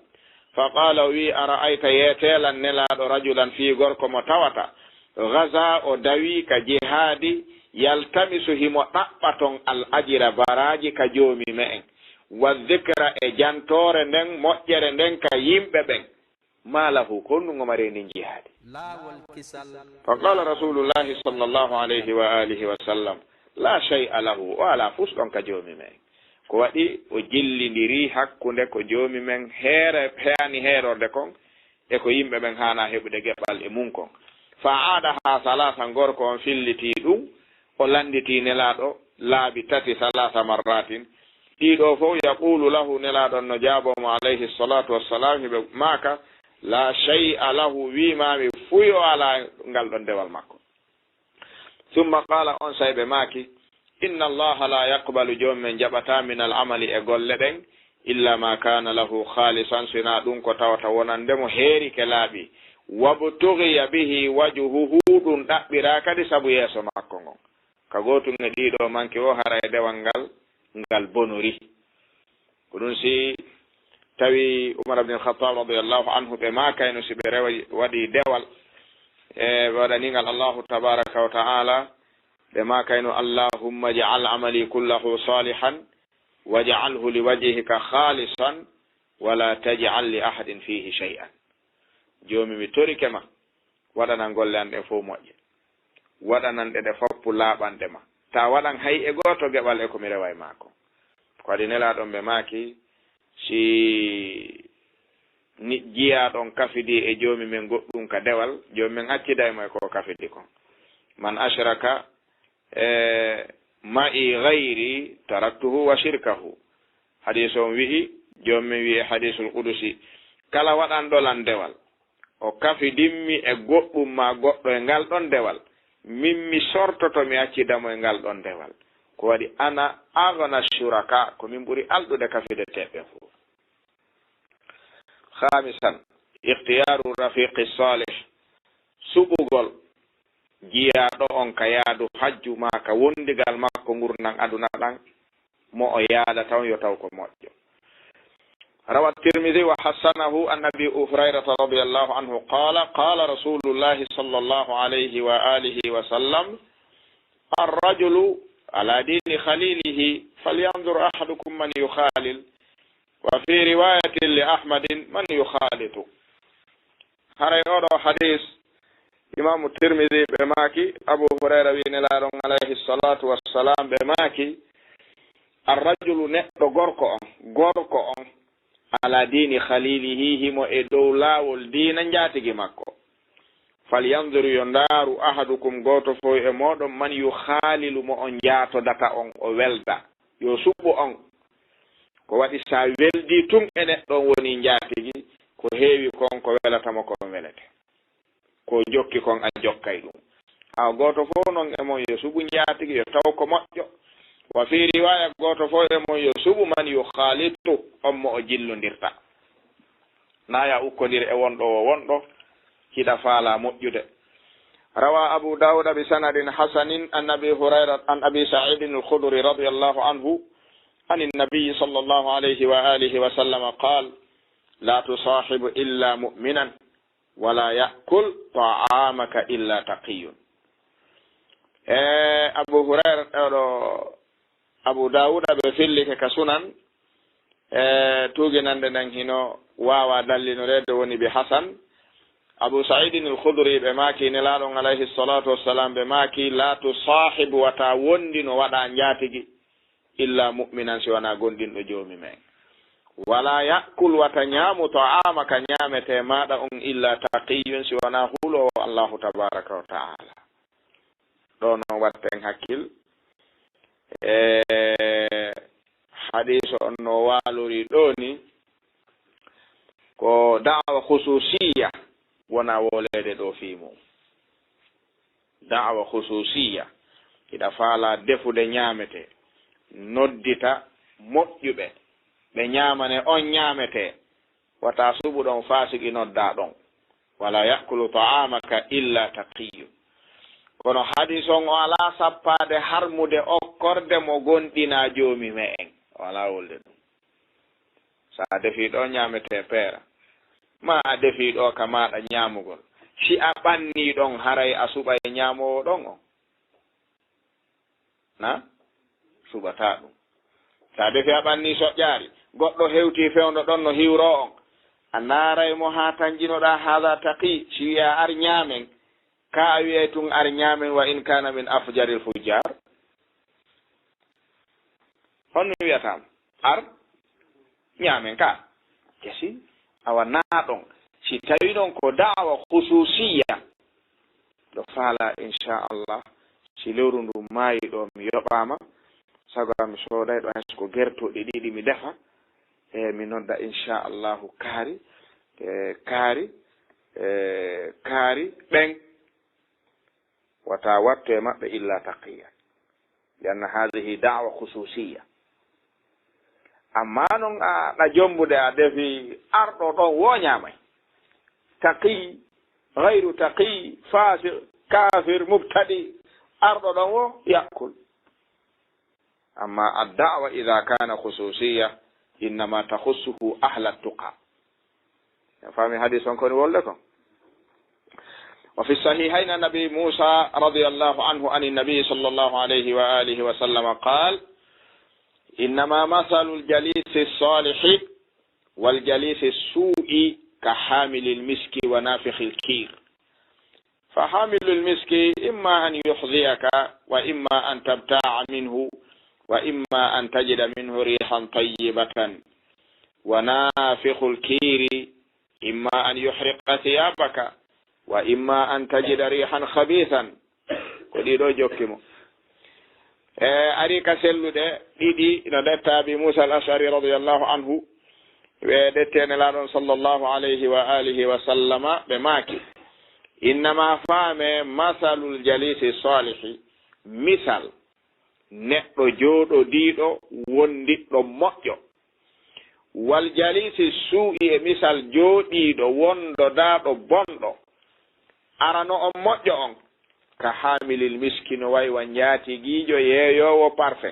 Fa qaala o wi'i, ara'ayta yeeteelan Nelaaɗo rajulan fii gorko mo tawata, gazaa o dawii ka jihaadi, yaltamisu himo ɗaɓɓa ton al ajira baraaji ka Joomi me'en, wa dhikra e jantoore nden, moƴƴere nden ka yimɓe ɓen. Maa lahu, ko honɗun o mari e ndin jihaadi? Laawol kisal. Fa qaala Rasuulullaahi sallallaahu alayhi wa aalihi wa sallam, laa shay'a lahu, o alaa fus ɗon ka Joomi men. Ko waɗi o jillindiri hakkunde ko Joomi men heere-, heani heerorde kon e ko yimɓe ɓen haanaa heɓude geɓal e mun kon. Fa aadahaa salaasan, gorko on fillitii ɗun, o landitii Nelaaɗo laabi tati, salaasa marratin. Ɗii ɗoo fow, yaquulu lahu, Nelaaɗo on no jaaboo mo, alayhi salaatu wassalaam, hiɓe maaka, laa shay'a lahu, wii maa mi fuy o alaa ngal ɗon dewal makko. Summa qaala, onsay ɓe maaki, inna Allaha laa yaqbalu, Joomi men jaɓataa, minal amali, e golle ɗen, illa ma kaana lahu khaalisan, sinaa ɗun ko tawata wonande mo heerike laaɓi, wabtughiya bihi wajhuhu, ɗun ɗaɓɓiraa kadi sabu yeeso makko ngon. Ka gootun e ɗii ɗoo manki o, haray dewal ngal, ngal bonori. Ko ɗun si tawi Umar ibn al-Khattab radiyallahu anhu ɓe maakayno si ɓe rewa-, waɗi dewal, e ɓe waɗani ngal Allahu tabaraka wa ta'ala, ɓe maakayno, "Allahumma ij'al amali kullahu salihan, waj'alhu li wajhika khalisan, wa la taj'al li ahadin fihi shay'an." Joomi, mi torike ma, waɗanan golle an ɗen fow moƴƴe. Waɗanan ɗe ɗe foppu laaɓanɗe ma. Taa waɗan hay e gooto geɓal e ko mi rewa e maa kon. Ko waɗi Nelaaɗo on ɓe maaki, si ni-, jiyaaɗo on kafidi e Joomi men goɗɗun ka dewal, Joomi men acciday mo e ko o kafidi kon. Man ashraka, e, ma'i ghayri taraktuhu wa shirkahu. Hadiis on wi'i, Joomi men wi'i e hadiisul qudusi, kala waɗanɗo lan dewal, o kafidimmi e goɗɗun maa goɗɗo e ngal ɗon dewal, min mi sortoto, mi accida mo e ngal ɗon dewal. Ko waɗi ana aghna shuraka, ko min ɓuri alɗude kafideteeɓe ɓen fow. Khamisan, ikhtiyaaru rafiqi salih, suɓugol jiyaaɗo on ka yaadu hajju maa ka wondigal makko ngurndan aduna ɗan, mo o yaadata on yo taw ko moƴƴo. روى الترمذي وحسنه عن أبي هريرة رضي الله عنه قال: قال رسول الله صلى الله عليه وآله وسلم: الرجل على دين خليله فلينظر أحدكم من يخالل. وفي رواية لأحمد: من يخالط. Haray oo ɗoo hadiis, Imaamu Tirmidi ɓe maaki, Abu Hurayra wi'i Nelaaɗo on alayhi salaatu wassalaam ɓe maaki, "Arrajulu, neɗɗo gorko on, gorko on, ala diini khaliilihi, himo e dow laawol diina njaatigi makko. Falyanzur, yo ndaaru, ahadukum, gooto fow e mooɗon, man yukhaalilu, mo on njaatodata on, o welda, yo suɓu on." Ko waɗi, si a weldii tun e neɗɗo on wonii njaatigi, ko heewi kon ko welata mo kon welete. Ko jokki kon a jokkay ɗun. Awa gooto fow non e mon yo suɓu njaatigi, yo taw ko moƴƴo. Wa fii riwaaya, gooto fow e mon yo suɓu man yukhaalitu, on mo o jillondirta. Naa yo a ukkondir e wonɗo woo wonɗo, hiɗa faalaa moƴƴude. روى أبو داود بسند حسن عن أبي هريرة، عن أبي سعيد الخدري رضي الله عنه عن النبي صلى الله عليه وآله وسلم قال: لا تصاحب إلا مؤمنا ولا يأكل طعامك إلا تقي. E Abu Hurayra, ɗoo ɗoo Abu Daawuda ɓe fillike ka Sunan, e tuuginande nden hino waawaa dallinoreede, woni bi Hasan. Abu Sa'iidin al-Khudri ɓe maaki, Nelaaɗo on alayhi salaatu wassalaam ɓe maaki, "لا تصاحب, wata wondino, waɗa njaatigi, إلا مؤمنا, si wanaa gomɗinɗo Joomi men. ولا يأكل, wata ñaamu, طعامك, ñaametee maaɗa on, إلا تقي, si wanaa huloowo Allaahu tabaaraka wa ta'aala." Ɗoo non watten hakkil. E hadiiso on no waalori ɗoo ni, ko da'wa khusuusiyya, wonaa wooleede ɗoo fii mun. Da'wa khusuusiyya, hiɗa faalaa defude ñaametee, noddita moƴƴuɓe, ɓe ñaamane on ñaametee, Wata suɓu ɗon faasiki noddaa ɗon. Wala ya'kulu ta'amaka illa taqiyyun. Kono hadiis on o alaa sappaade harmude okkorde mo gomɗinaa Joomi me'en. O alaa wolde ɗum. So a defii ɗoo, ñaametee peera. Maa a defii ɗoo ka maaɗa ñaamugol. Si a ɓannii ɗon, haray a suɓay ñaamoowo ɗon on. Na? Suɓataa ɗum. Sa defii a ɓannii soƴƴaari, goɗɗo hewtii fewndo ɗon no hiwroo on, a naaray mo haa tanjinoɗaa, "Haadha taqi," si wi'aa, "Ar ñaamen," ka a wi'ay tun, "Ar ñaamen, wa in kaana min afjaril fujjaar." Honno wi'ataa mo? Ar ñaamen ka. Kesi, awa naa ɗon. Si tawii non ko da'wa khususiyya, ɗo faalaa, inchallah, si lewru ndun maayii ɗoo, mi yoɓaama, sago am mi sooday ɗoo hay so ko gertooɗi ɗiɗi mi defa, e mi nodda, inchallahu, kaari, e kaari, e kaari, ɓen. Wata wattu e maɓɓe illa taqiyya. Li anna haadihi da'wa khususiyya. Amma non a, ɗa jombude a defi arɗo ɗon wo ñaamay. Taqi, ghayru taqi, fasiq, kafir, mubtadi, arɗo ɗon wo ya'kul. Amma ad-da'wa idha kana khususiyya, innama takhussuhu ahla at-tuqa. A faami hadiis on ko woni wolde kon? وفي الصحيحين عن أبي موسى رضي الله عنه عن النبي صلى الله عليه وآله وسلم قال: إنما مثل الجليس الصالح والجليس السوء كحامل المسك ونافخ الكير. فحامل المسك إما أن يحذيك وإما أن تبتاع منه وإما أن تجد منه ريحا طيبة، ونافخ الكير إما أن يحرق ثيابك وإما أن تجد ريحا خبيثا. Ko ɗiɗo jokki mo. E, ari ka selluɗe ɗiɗi no ɗetta Abi Musa al-Ash'ari radiyallahu anhu, ɓe ɗetti e Nelaaɗo on sallallahu alayhi wa alihi wa sallama, ɓe maaki, innama faame masalul jalisi salihi, misal neɗɗo jooɗodiiɗo wondiɗɗo moƴƴo, wal jalisi suu'i, e misal jooɗiiɗo wondodaaɗo bonɗo, arano on moƴƴo on, ka haamilil miski, no way wa njaatigiijo yeeyoowo parfum.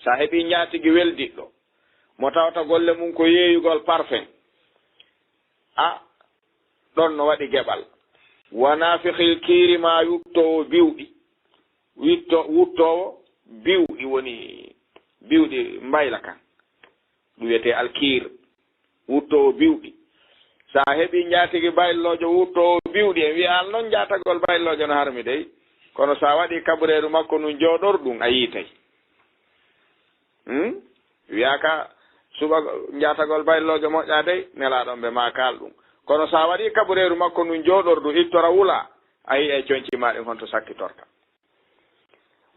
Sa heɓii njaatigi weldiɗɗo, mo tawata golle mun ko yeeyugol parfum, a, ɗon no waɗi geɓal. Wa nafikhil kiiri, maa wuttoowo biwɗi. Witto-, wuttoowo biwɗi, woni biwɗi mbayla kan. Ɗum wiyetee alkiir. Wuttoowo biwɗi. Sa heɓii njaatigi bayloojo wuttoowo biwɗi, en wi'a al non njaatagol bayloojo no harmi dey. Kono sa waɗii kabureeru makko ndun jooɗorɗun, a yiitay. Hmm? Wiyaaka suɓa njaatagol bayloojo moƴƴaa dey, Nelaaɗo on ɓe maakaali ɗum. Kono sa waɗii kabureeru makko ndun jooɗordu, ittora wulaa, a yi'ay conci maa ɗin honto sakkitorta.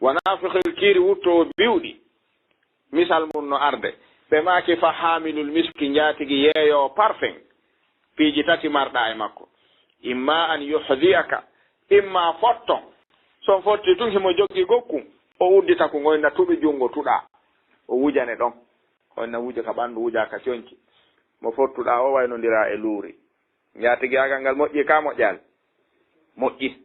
Wa naafikhil kiiri, wuttoowo biwɗi, misal mun no arde. Ɓe maaki fa haamilul miski, njaatigi yeeyoowo parfum. Piiji tati marɗaa e makko. Imma an yuhdiyaka, imma fotton. So on fotti tun himo joggi gokkun, o uddita kun, o inna tuɗu junngo tuɗaa. O wujane ɗon. O inna wuja ka ɓanndu, wuja ka conci. Mo fottuɗaa o waynondiraa e luuri. Njaatigiyaagal ngal moƴƴi ka moƴƴaali? Moƴƴi.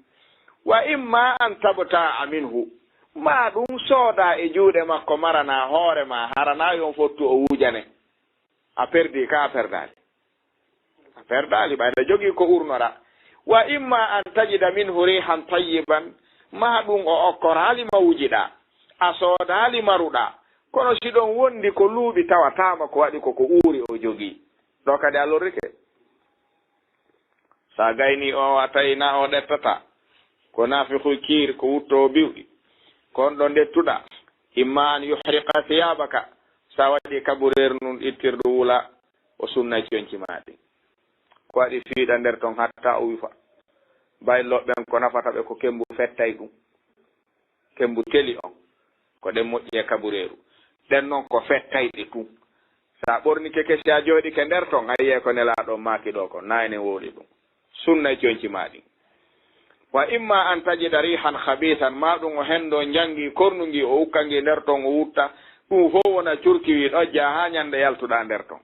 Wa imma an tabta'a minhu. Maa ɗum soodaa e juuɗe makko, maranaa hoore maa, haranaa yo on fottu o wujane. A perdii ka a perdaali. A perdaali, ɓayde jogii ko urnora. Wa imma an tajida minhu rihan tayyiban, maa ɗum o okkoraali ma wujiɗaa, a soodaali maruɗaa. Kono si ɗon wondi ko luuɓi tawataama ko waɗi ko ko uuri o jogii. Ɗo kadi a lorrike. Sa gaynii o, a tawi na o ɗettataa. Ko naafiqu kiir, ko wuttoowo biwɗi. Ko on ɗon ɗettuɗaa. Imma an yuhriqa thiyabaka. Sa waɗii kabureeru ndun ittirdu wula, o sunnay conci maa ɗin. Ko waɗi fiiɗa nder ton hatta o wifa. Baylooɓe ɓen ko nafata ɓe ko kembu fettay ɗum. Kembu teli on. Ko ɗen moƴƴi e kabureeru. Ɗen non ko fettay ɗi tun. Sa ɓornike kesi a jooɗike nder ton, a yi'ay ko Nelaaɗo on maaki ɗoo kon. Na enen wowli ɗum. Sunnay conci maa ɗin. Wa imma an tajida rihan khabisan, maa ɗum o henndo njangi kornungi, o ukkangi nder ton, o wutta. Ɗum fow wona curki wi ɗojja haa ñande yaltuɗaa nder ton.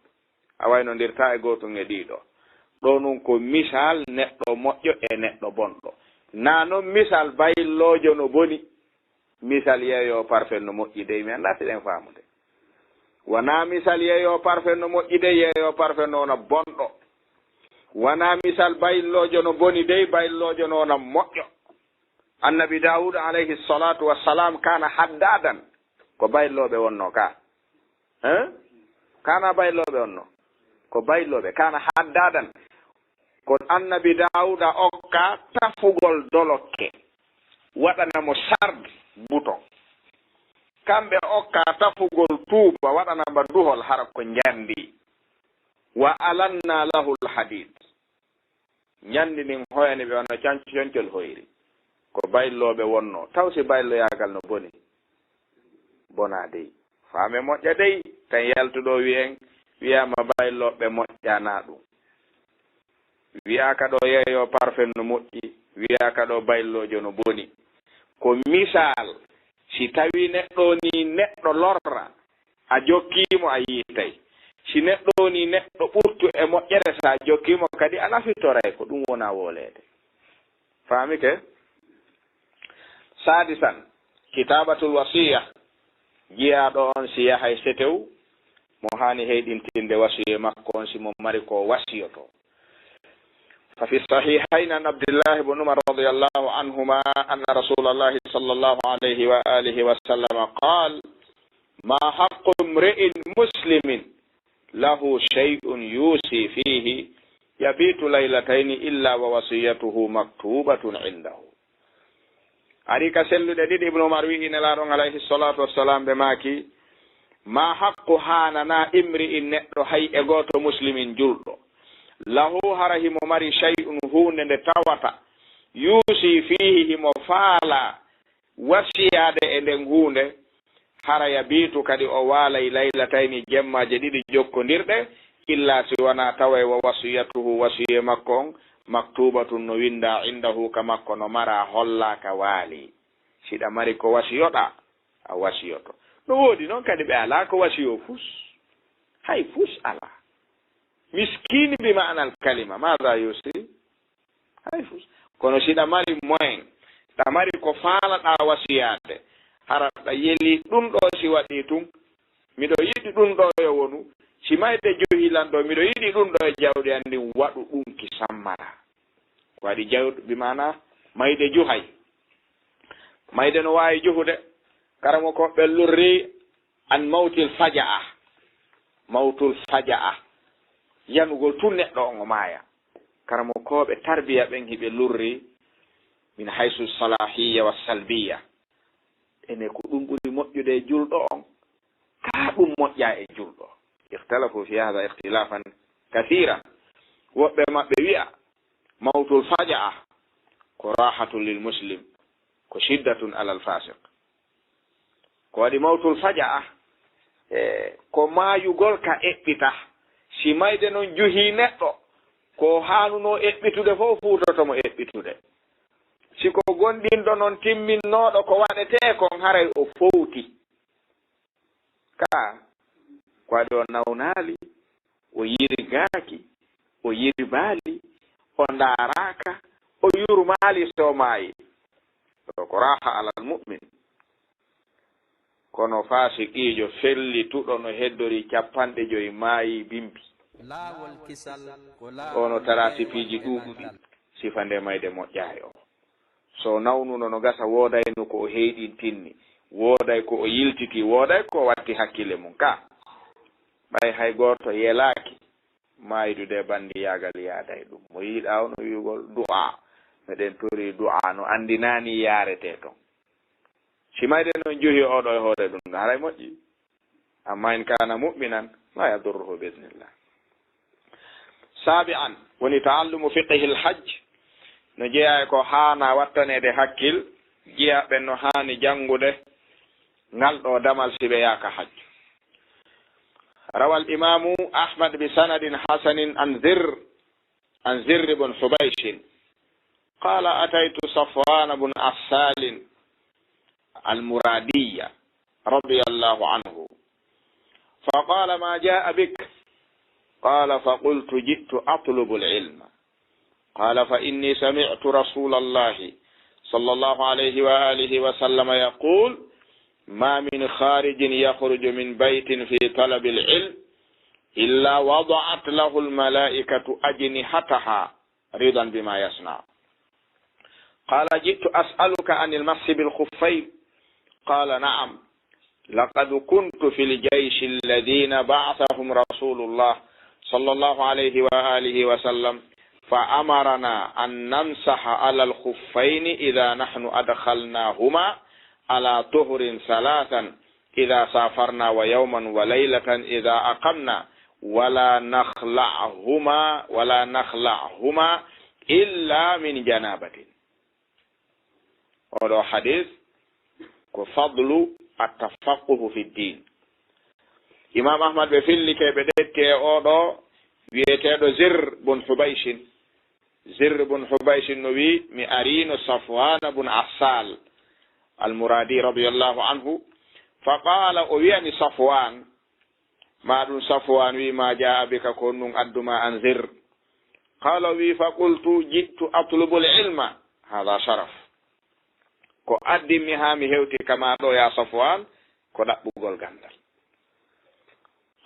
a waynondirtaa e gootun e ɗii ɗoo. Ɗoo nun ko misal neɗɗo moƴƴo e neɗɗo bonɗo. Naa non misal bayloojo no boni, misal yeeyoo parfum no moƴƴi dey, mi anndaa si ɗen faamude. Wanaa misal yeeyoo parfum no moƴƴi dey, yeeyoo parfum no wona bonɗo. Wanaa misal bayloojo no boni dey, bayloojo no wona moƴƴo. Annabi Daawuda alayhi salaatu wa salaam kaana haddaadan, ko baylooɓe wonnoo ka. Hein? Kaana baylooɓe wonnoo. Ko baylooɓe, kaana haddaadan. Ko Annabi Daawuda okka tafugol dolokke, waɗana mo sarde, bouton. Kamɓe okka tafugol tuuba, waɗana mo duhol, hara ko njandi. Wa alanna lahul hadiid. Njandi ndin hoyani ɓe wano can-, concol hoyri. Ko baylooɓe wonnoo. Taw si bayloyaagal no boni? Bonaa dey. Faa mi moƴƴa dey, tan yaltu ɗoo wi'en, wi'aama baylooɓe moƴƴanaa ɗum. Wi'aaka ɗoo yeeyoo parfum no moƴƴi, wi'aaka ɗoo bayloojo no boni. Ko misaal, si tawii neɗɗo nii neɗɗo lorra, a jokkii mo, a yiitay. Si neɗɗo wonii neɗɗo ɓurtu e moƴƴere, si a jokkii mo kadi, a nafitoray. Ko ɗum wonaa wooleede. Faamike? Saadisan, kitaabatul wasiya. Jiyaaɗo on, si yahay setew, mo haani heyɗintinde wasiyee makko on, si mo mari ko wasiyotoo. ففي الصحيحين عن عبد الله بن عمر رضي الله عنهما أن رسول الله صلى الله عليه وآله وسلم قال: ما حق امرئ مسلم له شيء يوصي فيه يبيت ليلتين إلا ووصيته مكتوبة عنده. Ari ka selluɗe ɗiɗi, Ibnu Umar wi'i Nelaaɗo on alayhi salaatu wassalaam, ɓe maaki: ما حق, haananaa, امرئ, neɗɗo, hay e gooto, مسلم, julɗo, له, hara himo mari, شيء, huunde nde tawata, يوصي فيه, himo faalaa wasiyaade e nden huunde, hara يبيت, kadi o waalay, ليلتين, jemmaaje ɗiɗi jokkondirɗe, إلا, si wanaa taway, ووصيته, wasiyee makko on, مكتوبة, no winndaa, عنده, ka makko, no maraa, hollaa ka waali. Si ɗa mari ko wasiyoɗaa, a wasiyoto. No woodi non kadi ɓe alaa ko wasiyoo fus. Hay fus alaa. Miskiini bi ma'anal kalima, ماذا يوصي؟ Hay fus. Kono si ɗa mari moyen, ɗa mari ko faalaɗaa wasiyaade, hara ɗa yeli ɗun ɗoo si waɗii tun, miɗo yiɗi ɗun ɗoo yo wonu, si mayde juhii lan ɗoo, miɗo yiɗi ɗun ɗoo e jawdi an ndin, waɗu ɗun ki sammara. Ko waɗi jawdi, bi maanaa mayde juhay. Mayde no waawi juhude. Karamokooɓe lurri an mawtil faja'a. Mawtul faja'a. Yanugol tun neɗɗo on o maaya. Karamokooɓe tarbiya ɓen hiɓe lurri min haysu salahiyya wa salbiyya. Ene ko ɗum ɓuri moƴƴude e julɗo on, kaa ɗum moƴƴaa e julɗo? Ikhtalafu fi hadha ikhtilafan kathiran. Woɓɓe maɓɓe wi'a, mawtul faja'a ko rahatun lil muslim, ko shiddatun alal fasiq. Ko waɗi mawtul faja'a, e, ko maayugol ka eɓɓita. Si mayde non juhii neɗɗo, ko haanunoo eɓɓitude fof fuutoto mo eɓɓitude. Si ko gondinɗo non timminnooɗo ko waɗetee kon, haray o fowti. Kaa, ko waɗi o nawnaali, o yirgaaki, o yirbaali, o ndaaraaka, o yurmaali so maayi. Ɗo ko raaha alal mu'min. Kono faasiqiijo fellituɗo no heddorii cappanɗe jowi maayii bimbi. Laawol kisal ko laawol. O no taraa sifaaji ɗuuɗuɗi, sifa nde mayde moƴƴaay o. So nawnuno no gasa, woodayno ko o heyɗintinni, wooday ko o yiltiti, wooday ko o watti hakkille mun ka. Ɓay hay gooto yelaaki maaydude, banndiiyaagal yaaday ɗum. Mo yiɗaa on o wi'ugol du'aa, meɗen torii du'aa, no anndinaani yaaretee ton. Si mayde non juhi oo ɗoo e hoore ɗum ɗoo, haray moƴƴi. Amma in kaana mu'minan, laa yadurruhu bi idnillah. Saabi'an, woni ta'allumu fiqhil hajj, no jeyaa e ko haanaa wattaneede hakkil, jiyaaɓe no haani janngude ngal ɗoo damal si ɓe yaaka hajju. Rawal imaamu Ahmad bi sanadin hasanin an Zirr, عن زر بن حبيش قال: أتيت صفوان بن عسال المرادي رضي الله عنه فقال: ما جاء بك؟ قال: فقلت: جئت أطلب العلم. قال: فإني سمعت رسول الله صلى الله عليه وآله وسلم يقول: ما من خارج يخرج من بيت في طلب العلم إلا وضعت له الملائكة أجنحتها رضا بما يصنع. قال: جئت أسألك عن المسح بالخفين. قال: نعم، لقد كنت في الجيش الذين بعثهم رسول الله صلى الله عليه وآله وسلم فأمرنا أن نمسح على الخفين إذا نحن أدخلناهما على طهر ثلاثا إذا سافرنا ويوما وليلة إذا أقمنا ولا نخلعهما، ولا نخلعهما إلا من جنابة. Oɗo hadis ko fadlu at-tafaqquhu fi ddin. Imam Ahmad ɓe fillike ɓe ɗetti e oɗo wi'eteɗo Zirr bun Hubayshin. Zirr bun Hubayshin no wi'i, mi arino Safwan bun Assal al-Muradi radiyallahu anhu. Fa qala, o wi'ani Safwan, ma ɗun Safwan wi'i, ma jaa bika, ko honɗun adduma an Zirr? Qala, o wi'i, fa qultu, ji'tu atlubu al-ilma. Hadha sharaf. Ko addimmi haa mi hewti ka maa ɗoo, yaa Safwaan, ko ɗaɓɓugol ganndal.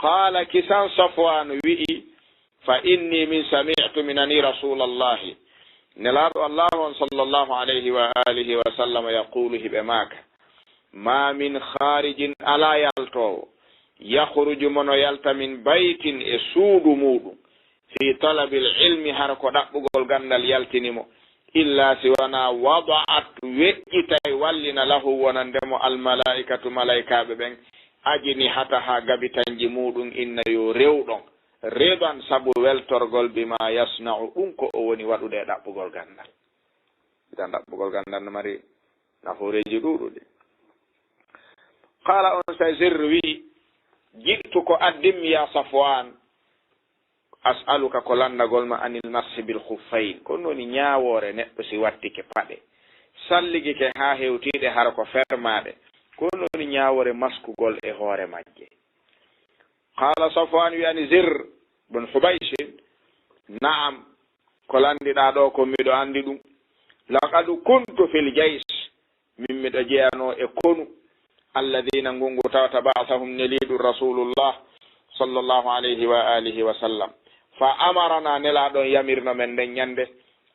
Qaala, kisan Safwaan wi'i, fa inni min sami'tu, mi nanii Rasuulallaahi, Nelaaɗo Allaahu on, sallallaahu alayhi wa aalihi wa sallam, yaquulu, hiɓe maaka, maa min khaarijin, alaa yaltoowo, yakhruju, mo no yalta, min baytin, e suudu muuɗum, fii talabil ilmi, hara ko ɗaɓɓugol ganndal yaltini mo, illaa si wanaa wada'at, weƴƴitay, wallina, lahu, wonande mo, almalaa'ikatu, malaa'ikaaɓe ɓen, ajnihatahaa, gabitanji muuɗum, inna yo rew ɗon, ridan, sabu weltorgol, bimaa yasna'u, ɗum ko o woni waɗude e ɗaɓɓugol ganndal. Idan ɗaɓɓugol ganndal no mari nafooreeji ɗuuɗuɗi. Qaala, on saa'i Zirr wi'i, ji'tu, ko addimmi, yaa Safwaan, as'aluka, ko lanndagol ma, anil mashi bil khuffayn, ko honɗun woni ñaawoore neɗɗo si wattike paɗe, salligike haa hewtiɗe hara ko fermaaɗe, ko honɗun woni ñaawoore maskugol e hoore majje? Qaala Safwaan, wi'ani Zirr bun Hubayshin, na'am, ko lanndiɗaa ɗoo kon miɗo anndi ɗum. Laqad kuntu fil jaysh, min miɗo jeyanoo e konu, alladhiina, ngun ngu tawata, ba'athahum, neliiɗum Rasuulullah, sallallaahu alayhi wa aalihi wa sallam. Fa amaranaa, Nelaaɗo on yamirno men nden ñannde,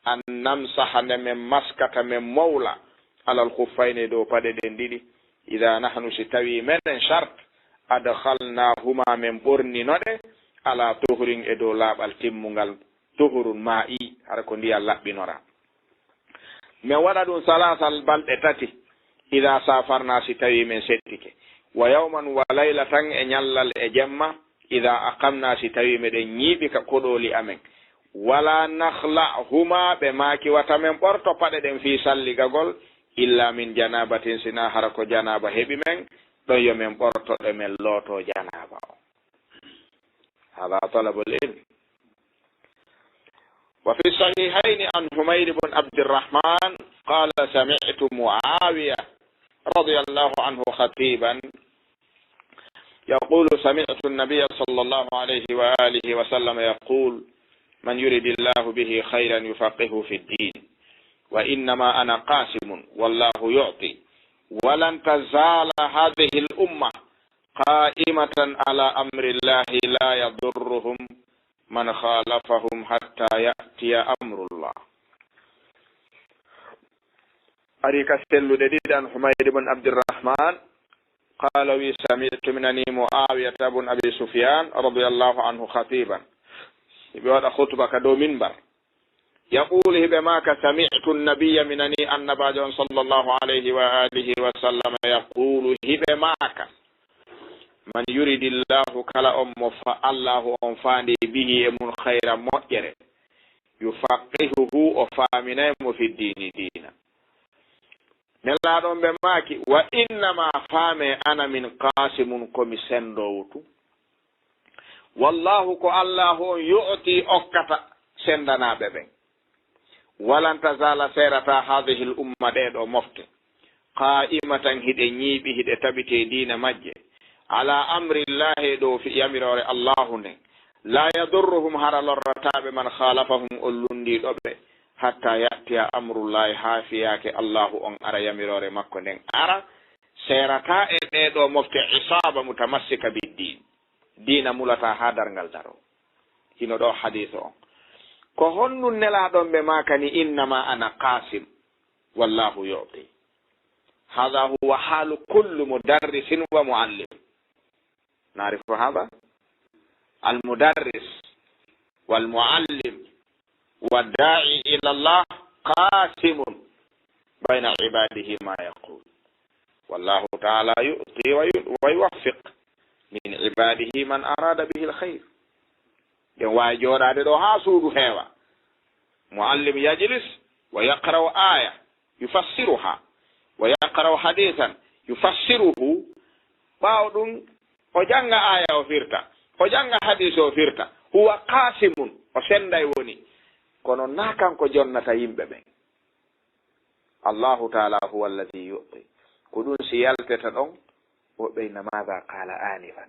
an namsaha, nde men maskata, men mowla, alal khuffayni, e dow paɗe ɗen ɗiɗi, idaa nahnu, si tawii menen, shart, adkhalnaahumaa, men ɓornino ɗe, alaa tuhurin, e dow laaɓal timmungal, tuhurun maa'i, hara ko ndiyan laɓɓinoraa. Men waɗa ɗum salaasa, balɗe tati, idaa saafarnaa, si tawii men settike, wa yawman wa laylatan, e ñallal e jemma, idaa aqamnaa, si tawii meɗen ñiiɓi ka koɗooli amen, walaa nakhla'humaa, ɓe maaki wata men ɓorto paɗe ɗen fii salligagol, illaa min janaabatin, sinaa hara ko janaaba heɓi men, ɗon yo men ɓorto ɗe, men lootoo janaaba on. Haadaa talabul ilm. وفي الصحيحين عن حميد بن عبد الرحمن قال: سمعت معاوية رضي الله عنه خطيبا يقول: سمعت النبي صلى الله عليه وآله وسلم يقول: من يرد الله به خيرا يفقهه في الدين، وإنما أنا قاسم والله يعطي، ولن تزال هذه الأمة قائمة على أمر الله لا يضرهم من خالفهم حتى يأتي أمر الله. Ari ka selluɗe ɗiɗi, an Humayd ibn Abdirrahman, qaala, wi, sami'tu, mi nanii, Mu'awiyata bun Abi Sufyan, radiyallahu anhu, khatiban, hiɓe waɗa khutba ka dow minbar. Yaquulu, hiɓe maaka, sami'tu nabiyya, mi nanii Annabaajo on, sallallahu alayhi wa alihi wa sallam, yaquulu, hiɓe maaka, man yuridillahu, kala on mo fa-, Allaahu on faandi, bihi, e mun, khayran, moƴƴere, yufaqihuhu, o faaminay mo, fi diini, diina. Nelaaɗo on, ɓe maaki, wa innama, faame, ana min qaasimun, ko mi sendoowo tun. Wallaahu, ko Allaahu on, yu'ti, okkata senndanaaɓe ɓen. Walan tazaala, seerataa, haadihil umma, ɗee ɗoo mofte, qaa'imatan, hiɗe ñiiɓi, hiɗe tabiti e diina majje, alaa amrillaahi, e dow fi-, yamiroore Allaahu nden, لا يضرهم, hara lorrataa ɓe, من خالفهم, on lunndiiɗo ɓe, حتى يأتي أمر الله, haa fiyaake Allaahu on ara, yamiroore makko nden ara, seerataa e ɓee ɗoo mofte, عصابة متمسكة بالدين, diina mulataa haa darngal daroo. Hino ɗoo hadiisu on. Ko honɗun Nelaaɗo on ɓe maakani, إنما أنا قاسم والله يعطي. هذا هو حال كل مدرس ومعلم. نعرف هذا؟ المدرس والمعلم والداعي إلى الله قاسم بين عباده ما يقول. والله تعالى يعطي وي-، ويوفق من عباده من أراد به الخير. Ɗen waawi jooɗaade ɗoo haa suudu heewa. معلم يجلس ويقرأ آية يفسرها، ويقرأ حديثا يفسره. Ɓaawo ɗun, o jannga aaya, o firta, o jannga hadiisi, o firta. هو قاسم, o sennday woni. Kono naa kanko jonnata yimɓe ɓen. الله تعالى هو الذي يعطي. Ko ɗun si yalteta ɗon, o ɓeyna ماذا قال آنفا.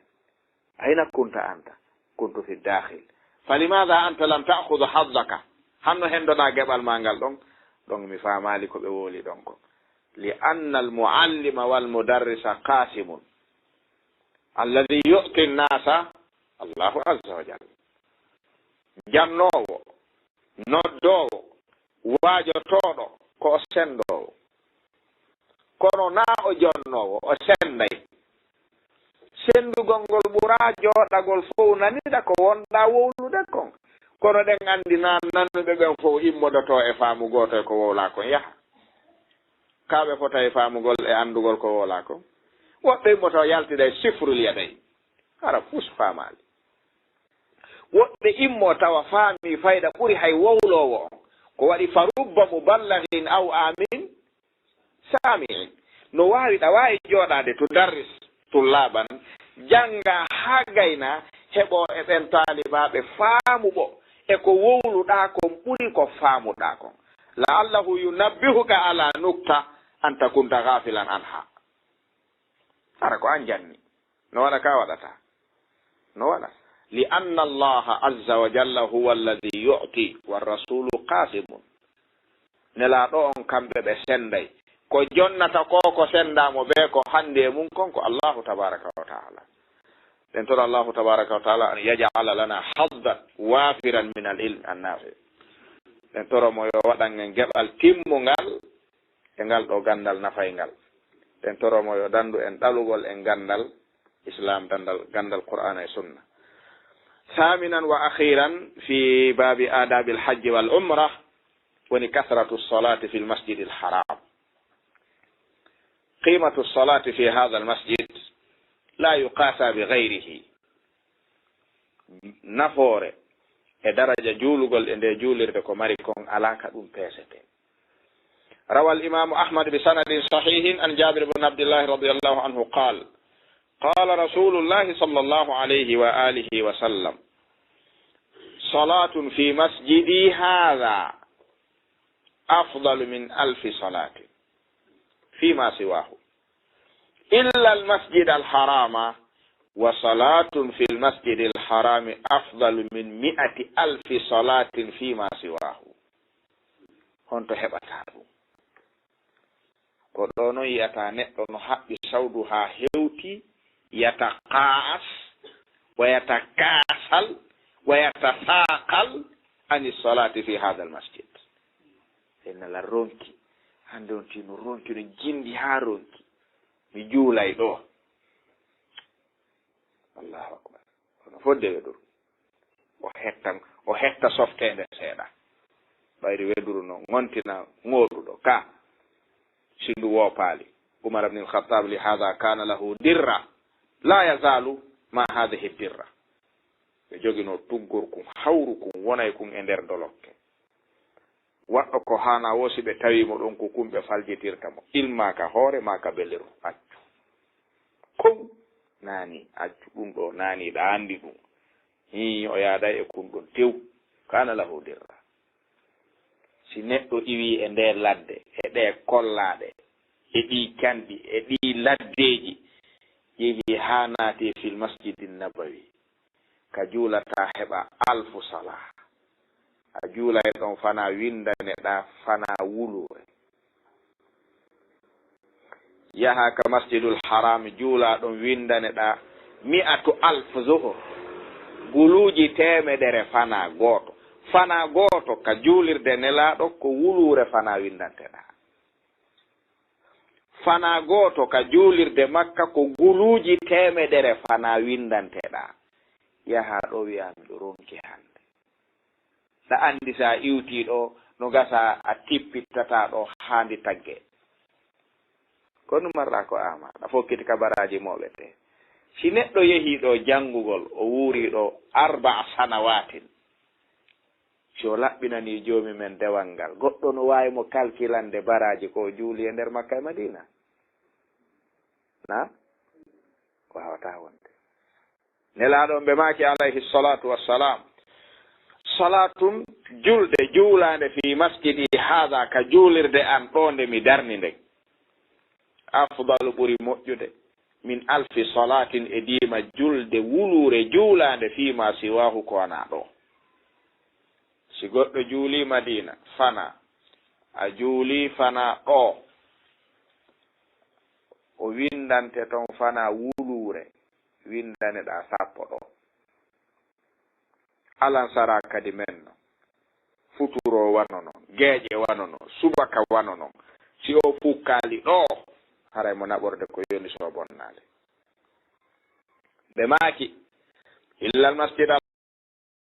أين كنت أنت؟ كنت في الداخل. فلماذا أنت لم تأخذ حظك؟ Honno henndoɗaa geɓal maa ngal ɗon? Ɗon mi faamaali ko ɓe wowli ɗon kon. لأن المعلم والمدرس قاسم. الذي يعطي الناس الله عز وجل. Jannoowo, noddoowo, waajotooɗo, ko o senndoowo. Kono naa o jonnoowo, o sennday. Senndugol ngol ɓuraa jooɗagol fow naniɗaa ko wonɗaa wowlude kon. Kono ɗen anndi naa nanuɓe ɓen fow immodotoo e faamu gooto e ko wowlaa kon yaha. Kaa ɓe fota e faamugol e anndugol ko wowlaa kon? Woɓɓe immotoo yaltida e sifrul yadayn. Hara fus faamaali. Woɓɓe immoo tawa faamii fayda ɓuri hay wowloowo on. Ko waɗi فرب مبلغ أوعى من سامع. No waawi ɗawaa e jooɗaade تدرس طلابا, janngaa haa gaynaa, heɓoo e ɓen taalibaaɓe faamuɓo e ko wowluɗaa kon ɓuri ko faamuɗaa kon. لعله ينبهك على نكتة أنت كنت غافلا عنها. Hara ko an janni. No waɗa ka waɗata? No waɗa. لأن الله عز وجل هو الذي يعطي والرسول قاسم. Nelaaɗo on kamɓe ɓe sennday. Ko jonnata ko, ko senndaa mo ɓe ko hannde e mun kon ko Allaahu tabaaraka wa ta'aala. Ɗen toro Allaahu tabaaraka wa ta'aala أن يجعل لنا حظا وافرا من العلم النافع. Ɗen toro mo yo waɗan en geɓal timmungal e ngal ɗoo ganndal nafayngal. Ɗen toro mo yo danndu en ɗalugol en ganndal Islaam, ganndal, ganndal Qur'aana e Sunna. ثامنا وأخيرا في باب آداب الحج والعمرة, woni كثرة الصلاة في المسجد الحرام. قيمة الصلاة في هذا المسجد لا يقاسى بغيره. Nafoore e daraja juulugol e ndee juulirde ko mari kon alaa ka ɗun peesetee. روى الإمام أحمد بسند صحيح عن جابر بن عبد الله رضي الله عنه قال: قال رسول الله صلى الله عليه وآله وسلم: صلاة في مسجدي هذا أفضل من ألف صلاة فيما سواه، إلا المسجد الحرام، وصلاة في المسجد الحرام أفضل من مائة ألف صلاة فيما سواه. Honto heɓata ɗun? Ko ɗoo non yi'ata neɗɗo no haɓɓi sawdu haa hewti, يتقاعس ويتكاسل ويتثاقل عن الصلاة في هذا المسجد. Ennala ronki, hannde on tino ronki, no jindi haa ronki. Mi juulay ɗoo. Allahu akbar. Kono fodde weduru. O hetta, o hetta softeende seeɗa. Ɓayri weduru no ngontina ŋooɗuɗo ka. Si ndu woopaali. Umar ibn al-Khattab, لهذا كان له درة لا يزال مع هذه الدرة. Ɓe joginoo tuggorkun, hawrukun, wonay kun e nder dolokke. Waɗɗo ko haanaa woo, si ɓe tawii mo ɗon, ko kun ɓe faljitirta mo. Ilmaa ka hoore maa ka beleru. Accu. Kon naani, accu ɗun ɗoo naani, ɗa anndi ɗun. Hii, o yaaday e kun ɗon tew. كان له درة. Si neɗɗo iwii e ndee ladde, e ɗee kollaaɗe, e ɗii canɗi, e ɗii laddeeji, yehii haa naati fil masjidin nabawi, ka juulataa heɓa alfu salaa. A juulay ɗon fanaa winndaneɗaa fanaa wuluure. Yahaa ka Masjidul Haram, juulaa ɗon winndaneɗaa mi'atu alfu zuhur. Guluuji teemedere fanaa gooto. Fanaa gooto ka juulirde Nelaaɗo ko wuluure fanaa winndanteɗaa. Fanaa gooto ka juulirde Makka ko guluuji teemedere fanaa winndanteɗaa. Yahaa ɗoo wi'aa miɗo ronki hannde. Ɗa anndi si a iwtii ɗoo, no gasa a tippittataa ɗoo haa ndi taggee. Ko ɗun marɗaa ko aa ma, ɗa fokkiti ka baraaji mooɓetee. Si neɗɗo yehii ɗoo janngugol, o wuurii ɗoo arba'a sanawaatin. Si o laɓɓinanii Joomi men dewal ngal, goɗɗo no waawi mo kalkilande baraaji ko o juuli e nder Makka e Madiina? Na? Waawataa wonde. Nelaaɗo on ɓe maaki, alayhi salatu wassalam, "Salatun, julde juulaande, fi masjidi haada, ka juulirde an ɗoo nde mi darni nden, afdalu, ɓuri moƴƴude, min alfi salatin, e diima julde wuluure juulaande, fi ma siwahu, ko wanaa ɗoo." Si goɗɗo juulii Madiina, fanaa, a juulii fanaa ɗoo, o winndante ton fanaa wuluure, winndaneɗaa sappo ɗoo. Alansaraa kadi men non, futuro wano non, geeƴe wano non, subaka wano non. Si o fukkaali ɗoo, haray mo naɓorde ko yoni so bonnaali. Ɓe maaki, "Illa al-masjid